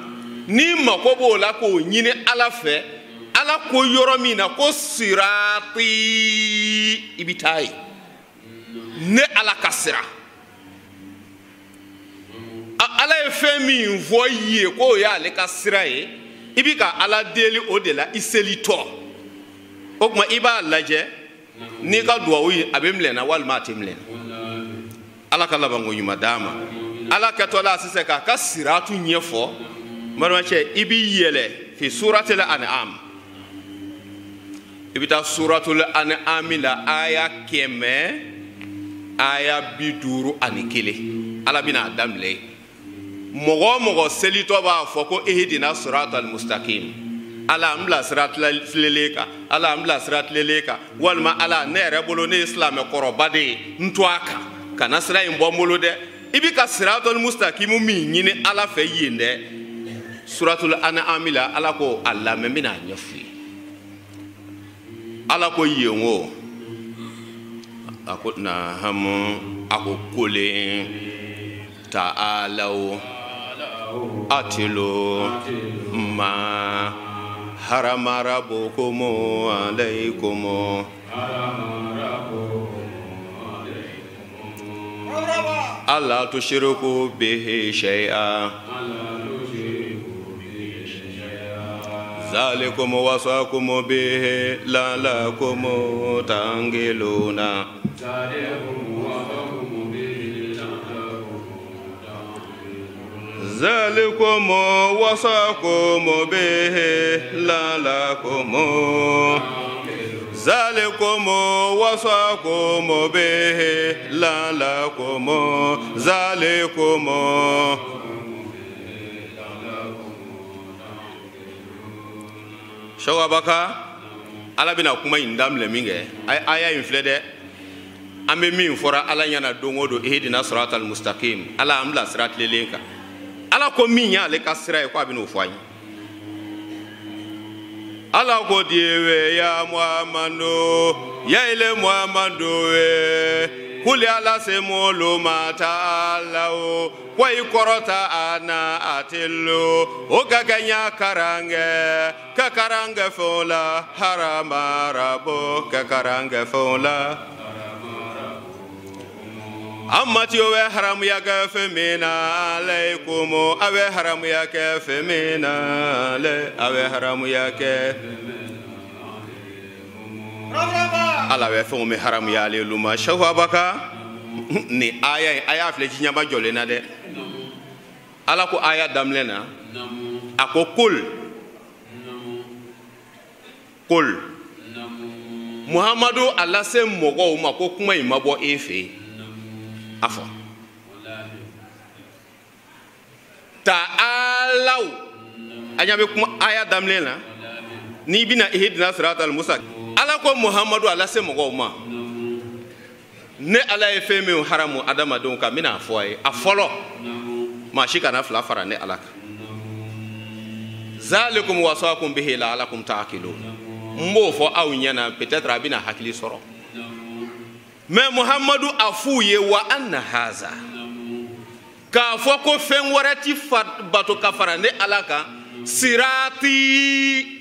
n'i mako b'o la k'o ɲini ala fɛ ala ko yɔrɔ min na ko sirati i bɛ taa yen ne ala ka sira. Ala ye fɛn min fɔ i ye k'o y'ale ka sira ye i bɛ ka ala deli o de la i selitɔ. O tuma i b'a lajɛ n'i ka duwawu ye a bɛ minɛ na walima a tɛ minɛ na. Ala ka labanko ɲuman d'a ma. Ala kɛtɔ la sisan k'a ka siratu ɲɛfɔ n balimacɛ i b'i yɛlɛ fi suratil an'am i bɛ taa suratul an'am la aya 100 aya 51 ala bɛna a daminɛ yen. Mɔgɔ o mɔgɔ selitɔ b'a fɔ ko ihdina siratal mustaqim ala n bila sira tilenlen kan ala n bila sira tilenlen kan walima ala ne yɛrɛ bolo ne ye silamɛ kɔrɔba de ye n to a kan kana sira in bɔ n bolo dɛ. I bi ka siratul mustaqim min ɲini ala fɛ yen dɛ suratul an'am la ala ko a lamɛn n bɛna a ɲɛf'i ye. Ala ko yen o a ko nahamu a ko kolen ta'alaw atilu ma harama rabbukum alaykum alla tushriku bihi shay'a zalikum wasakum bihi la'allakum tangiluna. Zalikum wasakum bihi la'allakum zalikum wasakum bihi la'allakum zalikum. Shawabaka ala bɛna kuma in daminɛ min kɛ aya in filɛ dɛ an bɛ min fɔra ala ɲɛna don o don ihdina siratal mustaqim ala an bila sira tilenlen kan. Ala ko min y'ale ka sira ye ko a bɛn'o fɔ an ye. Ala ko diwe ya Muhammadu ya ile Muhammadu we Kuli ala se molu ma ta o ko i kɔrɔta a na a telo o ka kɛ ɲa karankɛ ka karankɛ fɛnw la haramarabo ka karankɛ fɛnw la an matiyo bɛ haramuya kɛ fɛn min na alayikumu a bɛ haramuya kɛ fɛn min na a bɛ haramuya kɛ ala bɛ fɛnw min haramuya ale olu ma. Seku Abaka ni aya in a y'a filɛ jiɲɛba jɔlen na dɛ. Ala ko aya daminɛ na a ko kul kul Muhamadu a lase mɔgɔw ma ko kuma in ma bɔ e fɛ yen a fɔ ta alaw a ɲɛ bɛ kuma aya daminɛ na n'i bɛna ihdina siratal mustaqim. Ala ko Muhamadu a lase mɔgɔw ma ne ala ye fɛn min haramu adamadenw kan n bɛna a fɔ a ye a fɔlɔ maa si kana fila fara ne ala kan. Zalikum wasakum bihi la'alakum ta'qilun. N b'o fɔ aw ɲɛna peut-être a bɛna hakili sɔrɔ. Mais Muhamadu a f'u ye wa anna haza k'a fɔ ko fɛn wɛrɛ ti bato ka fara ne ala kan sirati.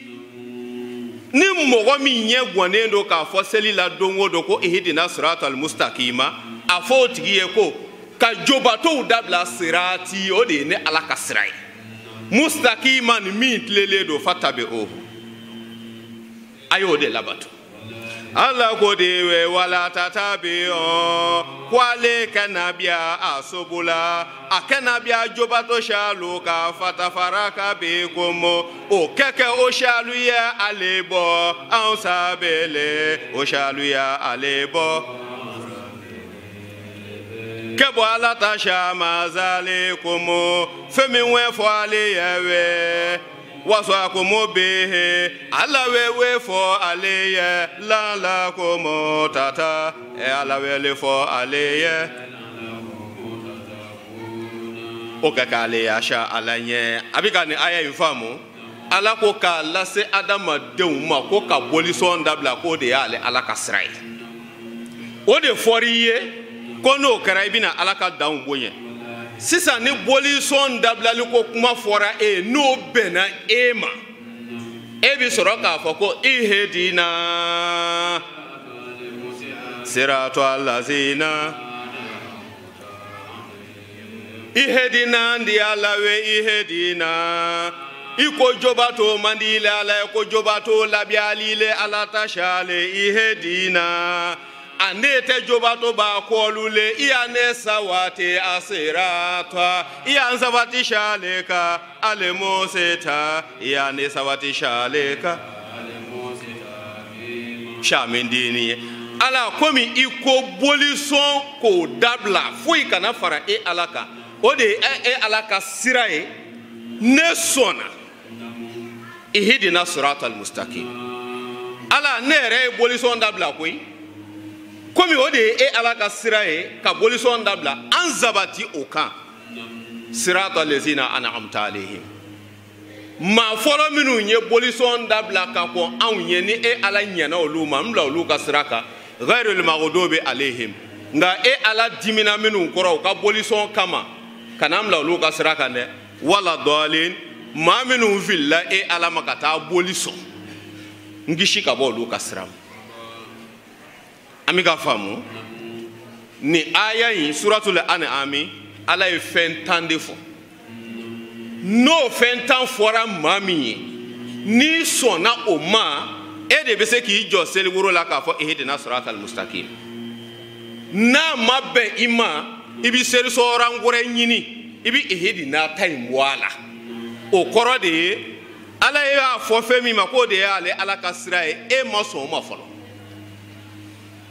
Ni mɔgɔ min ɲɛ gwannen don k'a fɔ seli la don o don ko ihdina siratal mustaqima a fɔ o tigi ye ko ka jobatow dabila sirati o de ye ne ala ka sira ye mustaqima ni min tilelen don fatabi o a y'o de labato. Ala ko de we wala tatabi o ko ale kana biya a sobola a kana biya jobato salu ka fatafara ka be komo o kɛkɛ o salu ye ale bɔ anw sabele o salu ye ale bɔ kɛ bɔ ala ta sama zale komo fɛn min wɛ fɔ ale ye wɛ waso akomo behe ala wewe fɔ ale ye lala komo tata e ala wele fɔ ale ye o ka k'ale y'a sa ala ɲɛ. A bɛ ka nin aya in faamu. Ala ko k'a lase adamadenw ma ko ka bolisɔn dabila k'o de y'ale ala ka sira ye. O de fɔr'i ye ko n'o kɛra i bɛna ala ka danw bonya. Sisan ni bolisɔn dabilali ko kuma fɔra e ye n'o bɛnna e ma e bɛ sɔrɔ k'a fɔ ko ihdina siratal lazina ihdina ndi ala we ihdina i ko jobato man di ile ala ye ko jobato labiyali ile ala ta sale ihdina ane tɛ jobato b'a kɔlu le i ya ne sawati a sirata i ya n sabati sale ka ale mose ta i ya ne sabati sale ka samin dini ye. Ala komi i ko bolisɔn k'o dabila foyi kana fara e ala kan o de ye e ala ka sira ye ne sɔnna ihdina siratal mustaqim. Ala ne yɛrɛ ye bolisɔn dabila koyi komi o de ye e ala ka sira ye ka bolisɔn dabila an sabati o kan sirata lezina an'amta alayhim maa fɔlɔ minnu ye bolisɔn dabila ka kɔn anw ye ni e ala ɲɛna olu ma n bila olu ka sira kan ghayril maghdubi alayhim nka e ala dimina minnu kɔrɔ u ka bolisɔn kama kana n bila olu ka sira kan dɛ wala dɔɔlin maa minnu filila e ala ma ka taa bolisɔn n kisi ka bɔ olu ka sira ma. An bɛ ka faamu ni aya in suratul an'ami ala ye fɛn 10 de fɔ n'o fɛn 10 fɔra maa min ye n'i sɔnna o ma e de bɛ se k'i jɔ seliworo la k'a fɔ ihdina siratal mustaqim n'a ma bɛn i ma i bɛ selisɔran wɛrɛ ɲini i bɛ ihdina ta in bɔ a la o kɔrɔ de ye ala y'a fɔ fɛn min ma k'o de y'ale ala ka sira ye e ma sɔn o ma fɔlɔ.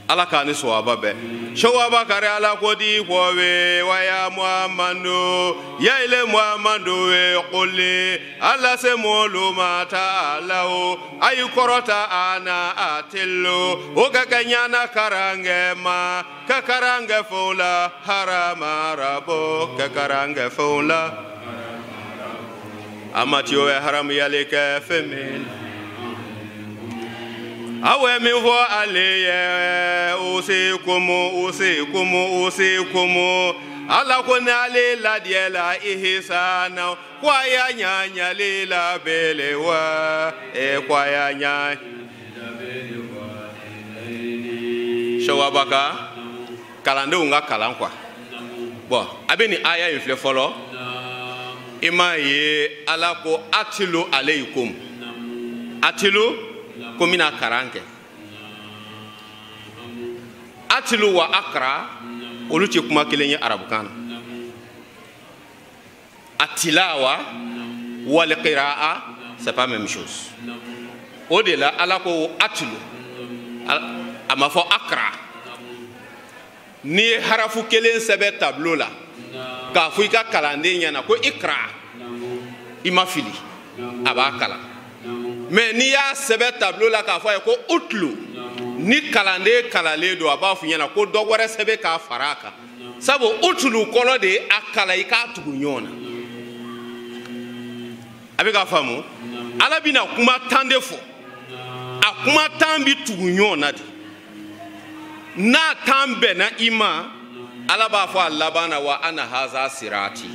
Ala k'a ni sɔwaba bɛɛ. Sɔwaba kari ala ko di kɔwe waya Muhamadu ya ile Muhamadu we kole ala se molu ma ta ala o ayi kɔrɔta ana a telo o ka kɛ ɲana karankɛ ma ka karankɛ fɛnw la haramarabo ka karankɛ fɛnw la a ma tiyo bɛ haramuyali kɛ fɛn min. Aw ye min fɔ ale ye usikum usikum usikum ala ko n'ale ladiya la ihsana ko a y'a ɲaɲali la bele wa e ko a y'a ɲa Sewabaka kalandenw ka kalan quoi. Bon a bɛ nin aya in filɛ fɔlɔ i m'a ye ala ko atilu aleikum atilu ko n bɛna kalan kɛ atilu wa akra olu tɛ kuma kelen ye arabukan na atilawa wal qiraa c'est pas même chose o de la ala ko atilu a ma fɔ akra. N'i ye harafu kelen sɛbɛn tableau la k'a fɔ i ka kalanden ɲɛna ko ikra i ma fili a b'a kalan mais n'i y'a sɛbɛn tableau la k'a fɔ a ye ko utlu ni kalanden kalanlen don a b'a fɔ ɲɛna ko dɔ wɛrɛ sɛbɛn k'a fara a kan sabu utlu kɔrɔ de ye a kalan i k'a tugu ɲɔgɔn na a bɛ k'a faamu ala bɛna kuma tan de fɔ a kuma tan bɛ tugu ɲɔgɔn na de n'a tan bɛnna i ma ala b'a fɔ a laban na wa ana haza sirati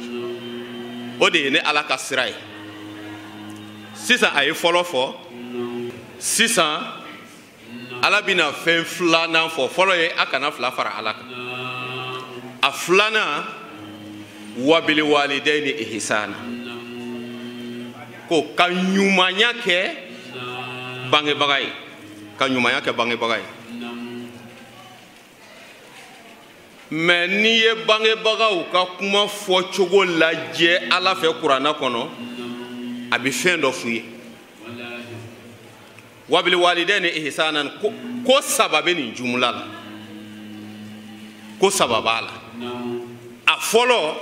o de ye ne ala ka sira ye sisan a ye fɔlɔ fɔ sisan ala bɛna fɛn filanan fɔ fɔlɔ ye a kana fila fara ala kan a filanan wabili walidayni ihsana ko ka ɲumanya kɛ bangebaga ye ka ɲumanya kɛ bangebaga ye mais n'i ye bangebagaw ka kuma fɔcogo lajɛ ala fɛ kuranna kɔnɔ a bɛ fɛn dɔ f'u ye wabili walidayni ihsanan ko saba bɛ nin jumla la ko saba b'a la a fɔlɔ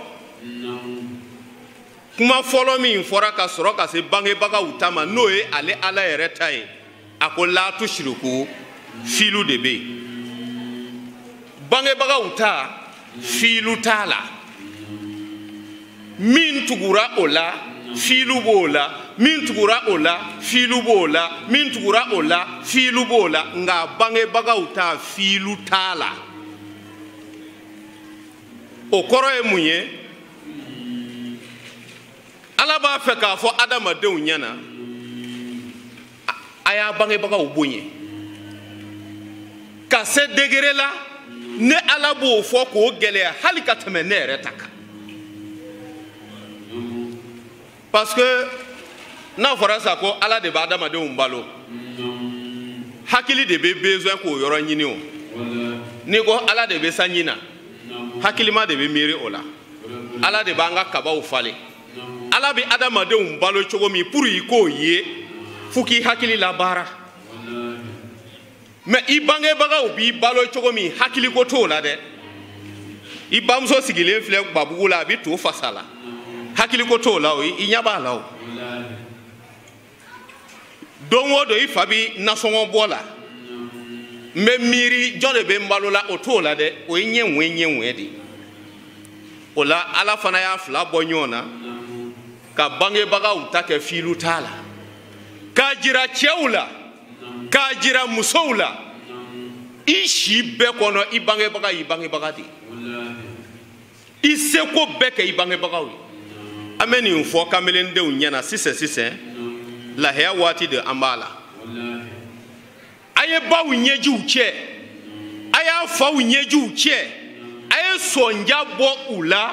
kuma fɔlɔ min fɔra ka sɔrɔ ka se bangebagaw ta ma n'o ye ale ala yɛrɛ ta ye a ko la tushiriku filu de bɛ yen bangebagaw ta filu t'a la min tugura o la filu b'o la min tugura o la filu b'o la min tugura o la filu b'o la nka bangebagaw ta filu t'a la o kɔrɔ ye mun ye ala b'a fɛ k'a fɔ adamadenw ɲɛna a y'a bangebagaw bonya ka se degré la ne ala b'o fɔ k'o gɛlɛya hali ka tɛmɛ ne yɛrɛ ta kan parce que n'a fɔra sa ko ala de bɛ adamadenw balo hakili de bɛ besoin k'o yɔrɔ ɲini o n'i ko ala de bɛ sanji na hakilima de bɛ miiri o la ala de b'an ka kabaw falen ala bɛ adamadenw balo cogo min pour i k'o ye fo k'i hakili labaara mais i bangebagaw b'i balo cogo min hakiliko t'o la dɛ i bamuso sigilen filɛ babugu la a bɛ to fasa la hakiliko t'o la o i ɲɛ b'a la o don o don i fa bi nasɔngɔ bɔ la n bɛ miiri jɔn de bɛ n balo la o t'o la dɛ o ye ɲɛ ŋɛɲɛ de o la ala fana y'a fila bɔ ɲɔgɔn na ka bangebagaw ta kɛ filu t'a la k'a jira cɛw la k'a jira musow la i si bɛɛ kɔnɔ i bangebaga y'i bangebaga de ye i seko bɛɛ kɛ i bangebagaw ye an bɛ nin fɔ kamelendenw ɲɛna sisan sisan lahaya waati de an b'a la a ye baw ɲɛjiw cɛ a y'a faw ɲɛjiw cɛ a ye sɔnja bɔ u la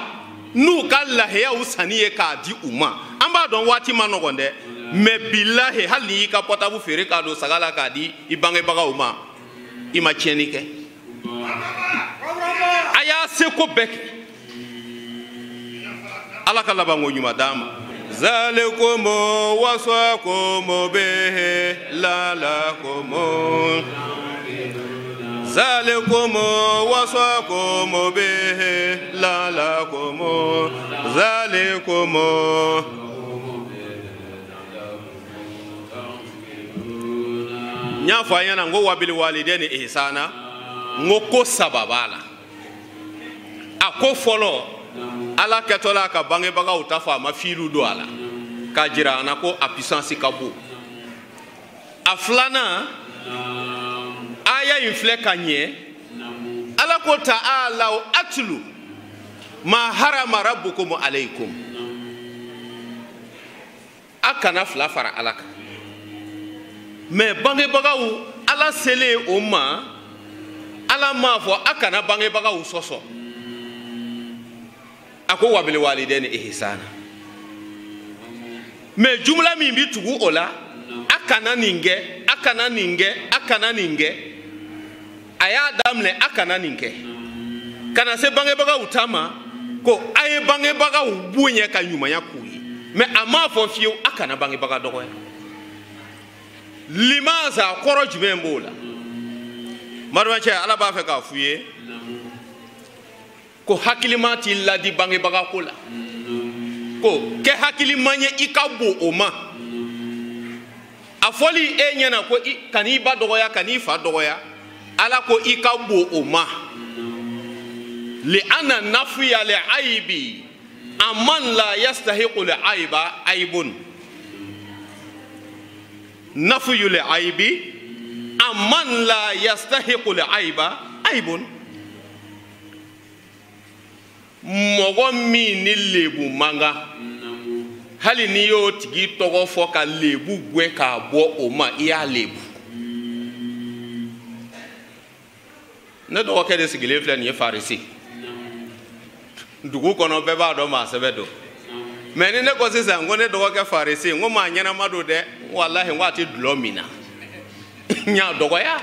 n'u ka lahayaw sanni ye k'a di u ma an b'a dɔn waati ma nɔgɔn dɛ mais bilahi hali n'i y'i ka pɔtabu feere k'a don saga la k'a di i bangebagaw ma i ma tiɲɛni kɛ a y'a seko bɛɛ kɛ ala ka labanko ɲuman d'an ma zalikum wasakum bihi lalakum zalikum wasakum bihi lalakum zalikum n y'a fɔ a ɲɛna n ko wabili walidayni ihsana n ko ko saba b'a la a ko fɔlɔ ala kɛtɔla ka bangebagaw ta fɔ a ma filu don a la k'a jira an na ko a puissance ka bon a filanan Aya in filɛ ka ɲɛ. Ala ko ta'alaw atlu ma harama rabbukum alaykum. A kana fila fara Ala kan. Mais bangebagaw Ala selen o ma, Ala m'a fɔ a kana bangebagaw sɔsɔ. A ko wabil walidayni ihsana. Mais jumla min bi tugu o la, a kana nin kɛ, a kana nin kɛ, a kana nin kɛ. A y'a daminɛ a kana nin kɛ. Ka na se bangebagaw ta ma, ko a ye bangebagaw bonya ka ɲumanya k'u ye. Mais a m'a fɔ fiyewu a kana bangebaga dɔgɔya. Limaza kɔrɔ jumɛn b'o la? Marimacɛ, Ala b'a fɛ k'a f'u ye ko hakilima t'i ladi bangebaga ko la. Ko kɛ hakilima ye i ka bon o ma. A fɔli e ɲɛna ko kan'i ba dɔgɔya, kan'i fa dɔgɔya. Ala ko i ka bon o ma. Li anna nafiya li aibi aman la yastahiqu li aiba aibun. Nafiyu li aibi aman la yastahiqu li aiba aibun. Mɔgɔ min ni lebu man kan, hali n'i y'o tigi tɔgɔ fɔ ka lebu gɛn k'a bɔ o ma, i y'a lebu. Ne dɔgɔkɛ de sigilen filɛ nin ye Farisi. Dugu kɔnɔ bɛɛ b'a dɔn maa sɛbɛ don. Mais ni ne ko sisan ko ne dɔgɔkɛ Farisi, n ko maa ɲɛnama don dɛ, walahi n ko a tɛ dulɔ min na. N y'a dɔgɔya.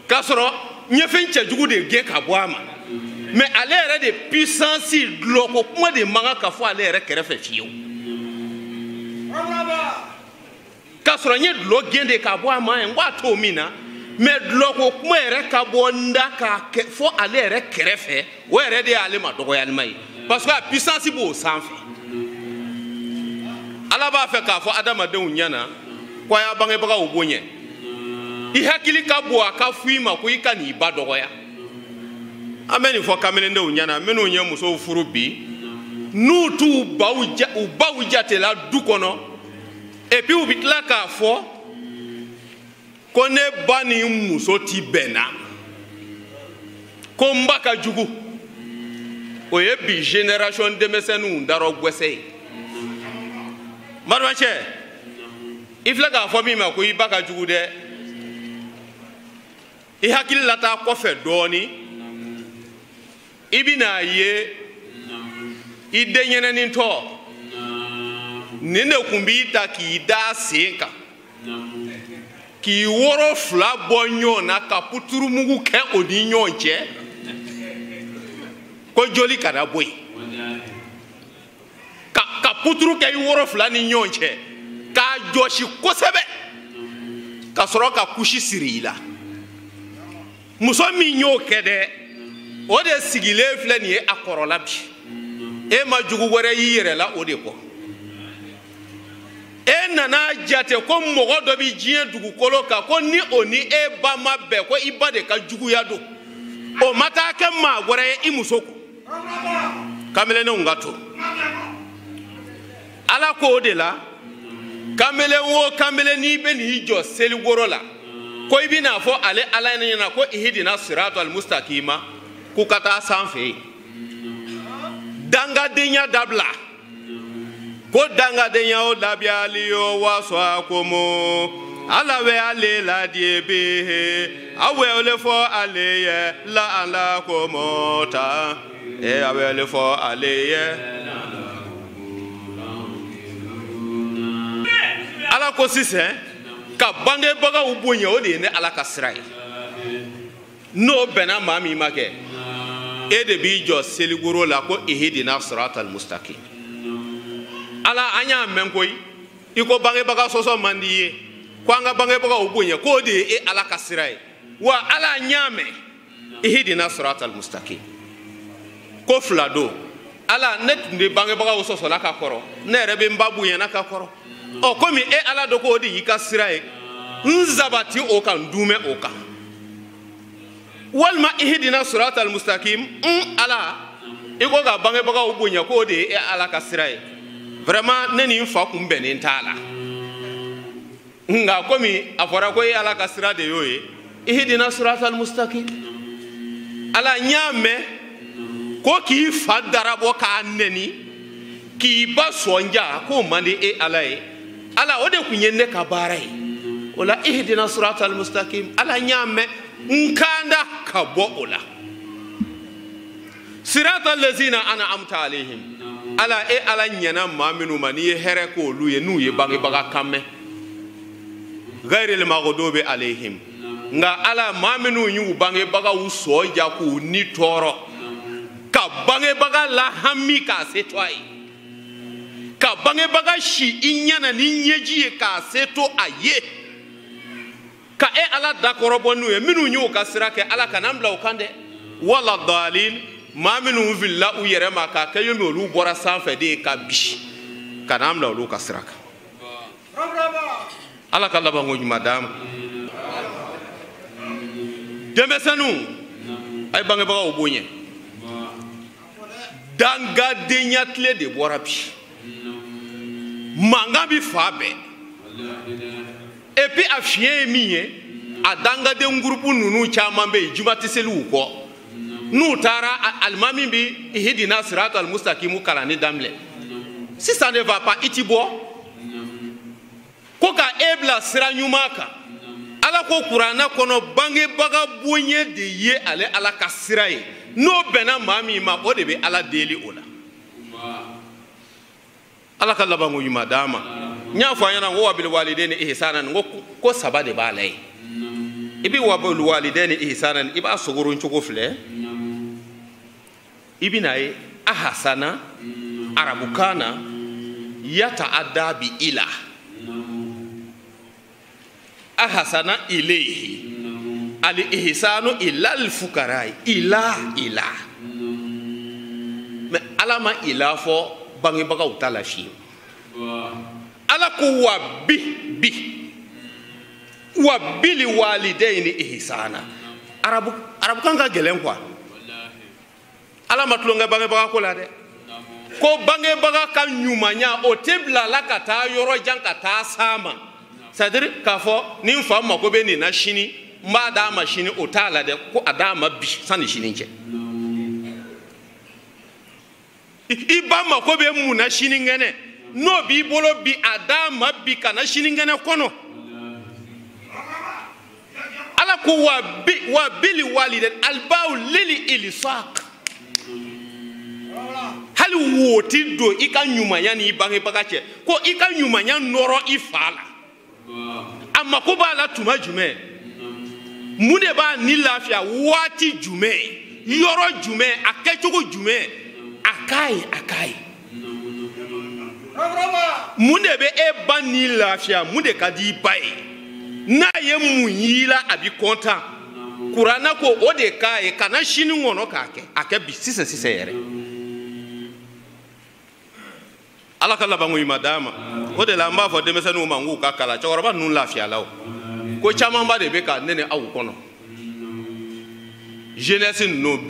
K'a sɔrɔ n ye fɛn cɛjugu de gɛn ka bɔ a ma. Mais ale yɛrɛ de puissance dulɔko kuma de man kan ka fɔ ale yɛrɛ kɛrɛfɛ fiyewu. K'a sɔrɔ n ye dulɔ gɛn de ka bɔ a ma, n ko a t'o min na. Mais dulɔko kuma yɛrɛ ka bɔ n da k'a kɛ fɔ ale yɛrɛ kɛrɛfɛ, o yɛrɛ de y'ale ma dɔgɔyalima ye. Parce que a puissance b'o sanfɛ. Ala b'a fɛ k'a fɔ adamadenw ɲɛna ko a y'a bangebagaw bonya. I hakili ka bon a ka fɔ i ma ko i ka n'i ba dɔgɔya. An bɛ nin fɔ kamelendenw ɲɛna minnu ye musow furu bi, n'u t'u baw jatela du kɔnɔ, et puis u bɛ tila k'a fɔ ko ne ba ni muso ti bɛnna, ko n ba ka jugu. O ye bi génération denmisɛnninw darɔ gwɛsɛ ye. Marimacɛ, i filɛ k'a fɔ min ma ko i ba ka jugu dɛ, i hakili la taa kɔfɛ dɔɔnin, i bɛn'a ye i denyɛrɛnintɔ nin de kun b'i ta k'i da sen kan, k'i woro fila bɔ ɲɔgɔn na ka puturumugu kɛ o ni ɲɔgɔn cɛ ko joli kana bɔ yen. Ka puturu kɛ i woro fila ni ɲɔgɔn cɛ k'a jɔsi kosɛbɛ ka sɔrɔ ka kusi siri i la. Muso min y'o kɛ dɛ, o de sigilen filɛ nin ye a kɔrɔla bi. E ma jugu wɛrɛ y'i yɛrɛ la o de kɔ. E nana jate ko mɔgɔ dɔ bɛ diɲɛ dugukolo kan ko ni o ni e ba ma bɛn ko i ba de ka juguya don. O ma taa kɛ maa wɛrɛ ye i muso kɔ. Kamelennenw ka to. Ala ko o de la, kamelen o kamelen n'i bɛ n'i jɔ selikoro la, ko i bɛna fɔ ale Ala ɲɛna ko ihidina siratal mustakima, k'u ka taa sanfɛ yen. Dangadenya dabila. Ko dangadenya o labiyali o waso a komo. Ala bɛ ale ladie be, aw bɛ o le fɔ ale ye la ala komo ta. E aw bɛ o le fɔ ale ye. Ala ko sisan ka bangebagaw bonya, o de ye ne Ala ka sira ye. N'o bɛnna maa min ma kɛ, e de b'i jɔ selikoro la ko ihidina siratal mustaqim. Ala an y'a mɛn koyi, i ko bangebaga sɔsɔ man di i ye, ko an ka bangebagaw bonya, k'o de ye e Ala ka sira ye. Wa Ala an y'a mɛn, ihidina siratal mustaqim. Ko fila don. Ala ne tun bɛ bangebagaw sɔsɔla ka kɔrɔ, ne yɛrɛ bɛ n ba bonyana ka kɔrɔ. Ɔ komi e Ala dɔ k'o de y'i ka sira ye, n sabati o kan, n dumɛ o kan. Walima ihidina siratal mustaqim, n Ala i ko ka bangebagaw bonya k'o de ye e Ala ka sira ye. Vraiment ne ni n fa kun bɛnnen t'a la. Nka komi a fɔra ko e Ala ka sira de y'o ye, ihdina siratal mustaqim. Ala n y'a mɛn ko k'i fa darabɔ k'a nɛni, k'i ba sɔnja, k'o man di e Ala ye. Ala o de tun ye ne ka baara ye. O la ihdina siratal mustaqim, Ala n y'a mɛn, n kanda ka bɔ o la. Siratal lazina an'amta alayhim. Ala e Ala ɲɛna maa minnu ma n'i ye hɛrɛ k'olu ye n'u ye bangebaga kan mɛn. Ghayril maghdubi alayhim. Nka Ala maa minnu y'u bangebagaw sɔ ja k'u ni tɔɔrɔ, ka bangebaga lahami k'a se to a ye, ka bangebaga si i ɲɛna ni ɲɛji ye k'a se to a ye, ka e Ala dakɔrɔbɔ n'u ye, minnu y'u ka sira kɛ, Ala kana n bila o kan dɛ. Wala dalin, maa minnu filila u yɛrɛ ma k'a kɛ yomi olu bɔra sanfɛ de ye ka bi, ka n'an bila olu ka sira kan. Ala ka labanko ɲuman d'an ma. Denmisɛnninw, a ye bangebagaw bonya. Dangadenya tile de bɔra bi. Mankan bi fa bɛɛ. Et puis a fiɲɛ ye min ye, a dangaden gurupu ninnu caman bɛ yen, juma tɛ seli u kɔ. N'u taara alimami bi ihdina siratal mustaqimu kalanni daminɛ. Si ça ne va pas, i ti bɔ. Ko ka e bila sira ɲuman kan. Ala ko kuranɛ kɔnɔ bangebaga bonya de ye ale Ala ka sira ye. N'o bɛnna maa min ma, o de bɛ Ala deli o la. Ala ka labanko ɲuman d'an ma. N y'a fɔ an ɲɛna ko wabil walidayni ihsanan, n ko saba de b'a la yen. I bɛ wabil walidayni ihsanan, i b'a sogoron cogo filɛ. I bɛ n'a ye ahasana arabukan na yata'adda bi ila. Ahasana ilayhi al ihsanu ila al fuqara ila ila. Mais Ala ma ila fɔ bangebagaw ta la fiyewu. Ala ko wa bi bi wa bil walidayni ihsana. Arabukan ka gɛlɛn quoi. Ala ma tulonkɛ bangebaga ko la dɛ. Ko bangebaga ka ɲumanya o tɛ bila la ka taa yɔrɔ jan ka taa s'a ma. C'est-à-dire k'a fɔ ni n fa mako bɛ nin na sini, n b'a d'a ma sini, o t'a la dɛ, ko a d'a ma bi sanni sini cɛ. I ba mako bɛ mun na sinikɛnɛ, n'o b'i bolo bi, a d'a ma bi ka na sinikɛnɛ kɔnɔ. Ala ko wa bili walidayni albaw lili ilisaq. Hali wo ti don i ka ɲumanya n'i bangebaga cɛ, ko i ka ɲumanya nɔrɔ i fa la. A mako b'a la tuma jumɛn? Mun de b'a ni lafiya waati jumɛn? Yɔrɔ jumɛn? A kɛcogo jumɛn? A k'a ye, a k'a ye. Mun de bɛ e ba ni lafiya? Mun de ka di i ba ye? N'a ye mun y'i la, a bi kɔntan. Kuranɛ ko o de k'a ye, kana sini kɔnɔ k'a kɛ, a kɛ bi sisan sisan yɛrɛ. Ala ka labanko ɲuman d'an ma. O de la an b'a fɔ denmisɛnninw ma k'u ka kalan. Cɛkɔrɔba ninnu lafiyala o. Ko camanba de bɛ ka ne ni aw kɔnɔ. Jeunesse ninnu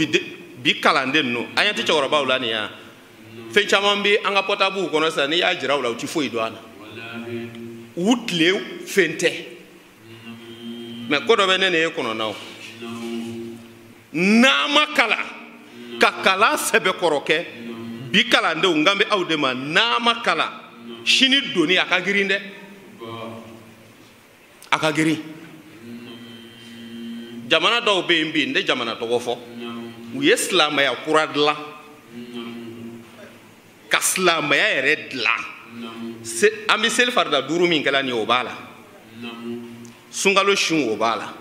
bi kalanden ninnu, an ɲɛ tɛ cɛkɔrɔbaw la nin ye wa? Fɛn caman bɛ an ka portable kɔnɔ sisan, n'i y'a jira u la, u ti foyi dɔn a la. U tile fɛn tɛ. Mais ko dɔ bɛ ne ni e kɔnɔ na o. N'an ma kalan, ka kalan sɛbɛkɔrɔ kɛ, bi kalandenw n kan bɛ aw de ma, n'a ma kalan sini doni a ka girin dɛ, a ka girin. Jamana dɔw bɛ yen bi, n tɛ jamana tɔgɔ fɔ, u ye silamɛya kura dilan, ka silamɛya yɛrɛ dilan. An bɛ seli farida duuru min kɛla nin ye, o b'a la. Sunkalo sun o b'a la.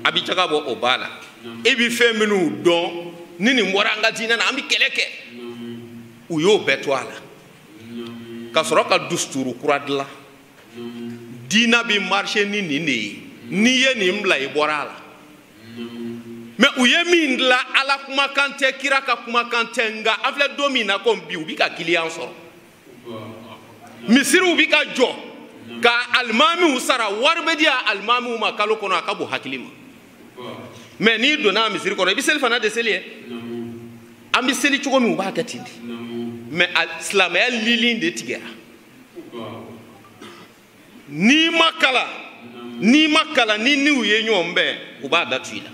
A bɛ jaga bɔ o b'a la. E bɛ fɛn minnu dɔn ni nin bɔra an ka diinɛ na, an bɛ kɛlɛ kɛ. U y'o bɛɛ to a la. Ka sɔrɔ ka dusuturu kura dilan. Diinɛ bɛ marché ni nin de ye. N'i ye nin bila, i bɔra a la. Mais u ye min dilan, Ala kumakan tɛ, kira ka kumakan tɛ, nka an filɛ don min na komi bi, u bɛ ka kiliyan sɔrɔ. Misiriw bɛ ka jɔ ka alimamiw sara, wari bɛ di alimamiw ma kalo kɔnɔ, a ka bon hakili ma. Mais n'i donna misiri kɔnɔ, i bɛ seli fana de seli ye. An bɛ seli cogo min, u b'a kɛ ten de. Mais silamɛya lili de tigɛra. N'i ma kalan, n'i ma kalan, ni niw ye ɲɔgɔn bɛn, u b'a datu i la.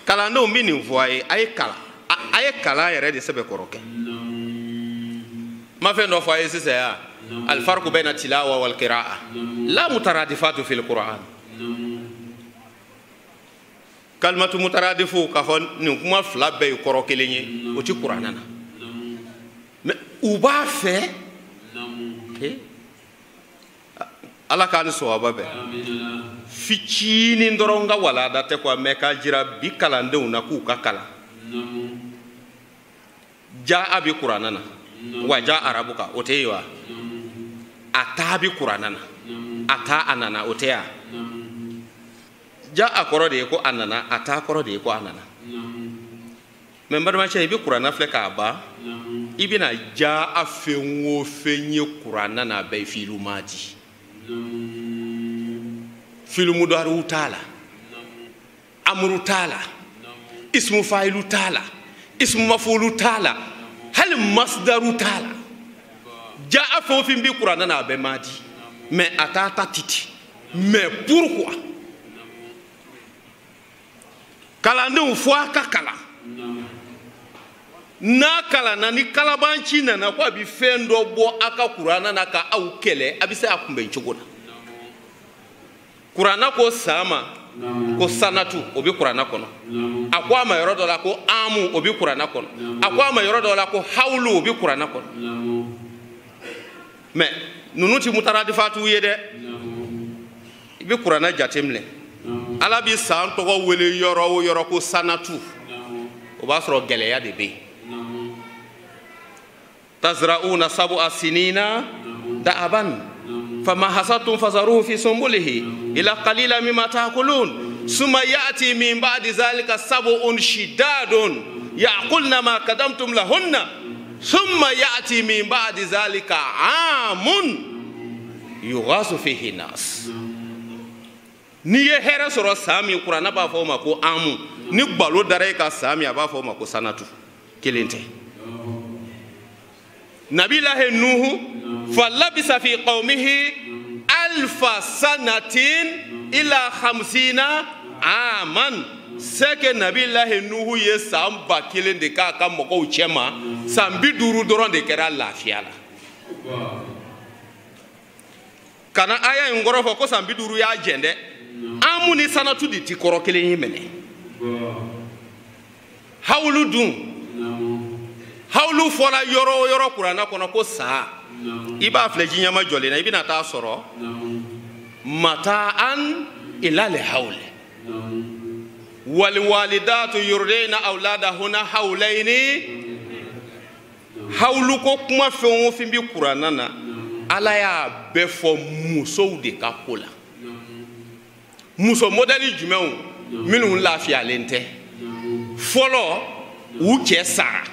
Kalandenw bɛ nin fɔ a ye, a ye kalan, a ye kalan yɛrɛ de sɛbɛkɔrɔ kɛ. Ma fɛn dɔ fɔ a ye sisan ya, alifarku bayna tilawa wal qiraa la mutaradifatu fil Qur'an. Kalimatu mutaradifu k'a fɔ nin kuma fila bɛɛ ye kɔrɔ kelen ye, o ti kuranɛ na. Mais u b'a fɛ, Ala k'an ni sɔwaba bɛn. Fitinin dɔrɔn ka walada tɛ quoi, mais k'a jira bi kalandenw na k'u ka kalan. Ja a bi kuranɛ na, wa ja arabu kan, o tɛ yen wa? A taa bi kuranɛ na, a taa a nana, o tɛ yan. Ja a kɔrɔ de ye ko a nana, a taa kɔrɔ de ye ko a nana. Mais n balimacɛ, i bɛ kuranɛ filɛ k'a ban, i bɛna ja a fɛn o fɛn ye kuranɛ na, a bɛɛ ye fiilu maadi. Fiilu mudariw t'a la, amuru t'a la, ismu fayilu t'a la, ismu mafulu t'a la, hali masdaru t'a la. Ja a fɛn o fɛn bɛ kuranɛ na, a bɛɛ maadi. Mais a t'a ta titi. Mais pourquoi? Kalandenw fo a ka kalan. N'a kalanna, ni kalabanci nana ko a bɛ fɛn dɔ bɔ a ka kuranɛ na ka aw kɛlɛ, a bɛ se a kunbɛn cogo la. Kuranɛ ko san ma ko sanatu, o bɛ kuranɛ kɔnɔ. A ko a ma yɔrɔ dɔ la ko amu, o bɛ kuranɛ kɔnɔ. A ko a ma yɔrɔ dɔ la ko hawulu, o bɛ kuranɛ kɔnɔ. Mais ninnu ti mutaradifatuw ye dɛ. I bɛ kuranɛ jateminɛ. Ala bɛ san tɔgɔ wele yɔrɔ o yɔrɔ ko sanatu, o b'a sɔrɔ gɛlɛya de bɛ yen. Tazra'una sab'a sinina da'aban fama hasadtum fazaruhu fi sumbulihi ila qalila mimma ta'kulun summa ya'ti min ba'di zalika sab'un shidadun ya'kulna ma qadamtum lahunna summa ya'ti min ba'di zalika 'amun yughasu fihi nas. N'i ye hɛrɛ sɔrɔ san min, kuranɛ b'a fɔ o ma ko amu. Ni balo dara e ka san min, a b'a fɔ o ma ko sanatu. Kelen tɛ. Nabilahi Nuhu falabisa fi qawmihi alfa sanatin ila khamsina aman. C'est que Nabilahi Nuhu ye san 1000 de k'a ka mɔgɔw cɛ ma, san 50 dɔrɔn de kɛra lafiya la. Kana aya in kɔrɔ fɔ ko san 50 y'a jɛn dɛ. Amu ni sanatu de ti kɔrɔ kelen ye minɛ. Hawulu dun, hawulu fɔra yɔrɔ o yɔrɔ kuranɛ kɔnɔ ko sa, i b'a filɛ jiɲɛma jɔlen na, i bɛna taa sɔrɔ mata'an ila le hawle waliwalidatu yurdina awladahunna hawlaini. Hawlu ko kuma fɛn o fɛn bɛ kuranɛ na, Ala y'a bɛɛ fɔ musow de ka ko la. Muso modɛli jumɛnw minnu lafiyalen tɛ. Fɔlɔ, u cɛ sara.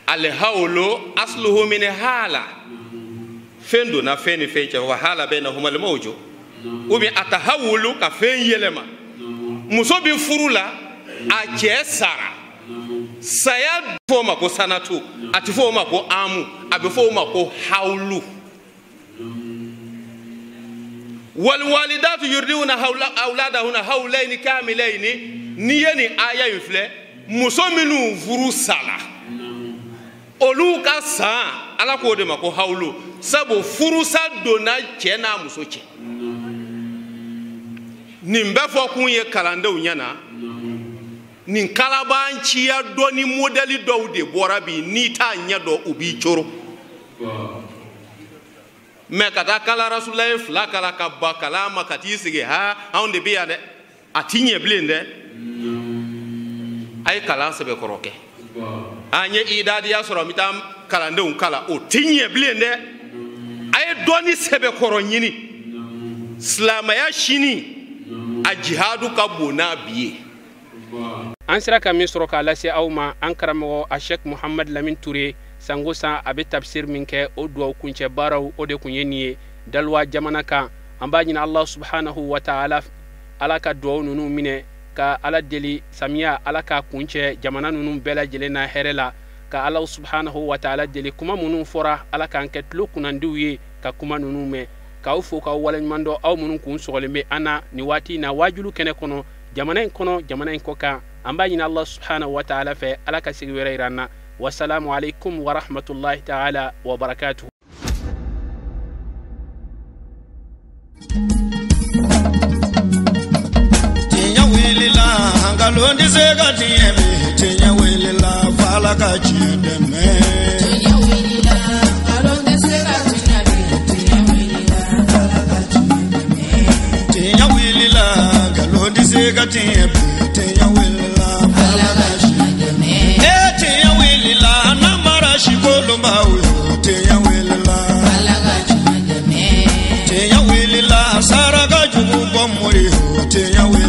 Alihawlo asluhu min hala. Fɛn donna fɛn ni fɛn cɛ, wa hala bainahuma al-mawju. Ou bien atahawulu, ka fɛn yɛlɛma. Muso bɛ furu la, a cɛ sara. Saya fɔ o ma ko sanatu, a ti fɔ o ma ko amu, a bɛ fɔ o ma ko hawlu. Waliwalidatu yurdiuna awladahunna hawlaini kamilaini. N'i ye nin aya in filɛ, muso minnu furu sala, olu ka san, Ala k'o de ma ko hawlu, sabu furusa donna cɛ n'a muso cɛ. Nin bɛɛ fɔ kun ye kalandenw ɲɛna. Nin kalabanciya dɔnni modɛli dɔw de bɔra bi, n'i t'a ɲɛ dɔn u b'i coro. Mais ka taa kala rasulaye fila kala ka ba kalan ma ka t'i sigi, ha anw de bɛ yan dɛ, a ti ɲɛ bilen dɛ. A ye kalan sɛbɛkɔrɔ kɛ. An ye idadiya sɔrɔ, n bɛ taa kalandenw kalan, o ti ɲɛ bilen dɛ. A ye dɔnni sɛbɛkɔrɔ ɲini. Silamɛya sini a jihadu ka bon n'a bi ye. An sera ka min sɔrɔ k'a lase aw ma, an karamɔgɔ a Sheikh Muhammad Lamin Ture, sango san a bɛ tafsir min kɛ, o duwawu kuncɛ baaraw o de kun ye nin ye Dalwa jamana kan. An b'a ɲini Allah subhanahu wa ta'ala, Ala ka duwawu ninnu minɛ, ka Ala deli samiya Ala k'a kuncɛ jamana ninnu bɛɛ lajɛlen na hɛrɛ la, ka Ala subhanahu wa ta'ala deli kuma minnu fɔra Ala k'an kɛ tulo kunnandiw ye. Ka kuma ninnu mɛn, k'aw fo k'aw waleɲuman dɔn, aw minnu kun sɔgɔlen bɛ an na nin waati in na waajulu kɛnɛ kɔnɔ, jamana in kɔnɔ, jamana in kɔ kan. An b'a ɲini Allah subhanahu wa ta'ala fɛ, Ala ka sigi wɛrɛ yira an na. Wasalamu alaikum wa rahmatullahi ta'ala wa barakatuhu. Tiɲɛ wulila, nkalon tɛ se ka tiɲɛ bi. Tiɲɛ wulila, f'Ala ka tiɲɛ dɛmɛ. Tiɲɛ wulila, nkalon tɛ se ka tiɲɛ bi. Tiɲɛ wulila, f'Ala ka tiɲɛ dɛmɛ. Tiɲɛ wulila, nkalon tɛ se ka tiɲɛ bi. Tiɲɛ wulila, f'Ala ka tiɲɛ dɛmɛ. E tiɲɛ wulila, namara si kolonbaw yo. Tiɲɛ wulila, f'Ala ka tiɲɛ dɛmɛ. Tiɲɛ wulila, saraka jugu bɔ mori yo. Tiɲɛ wulila.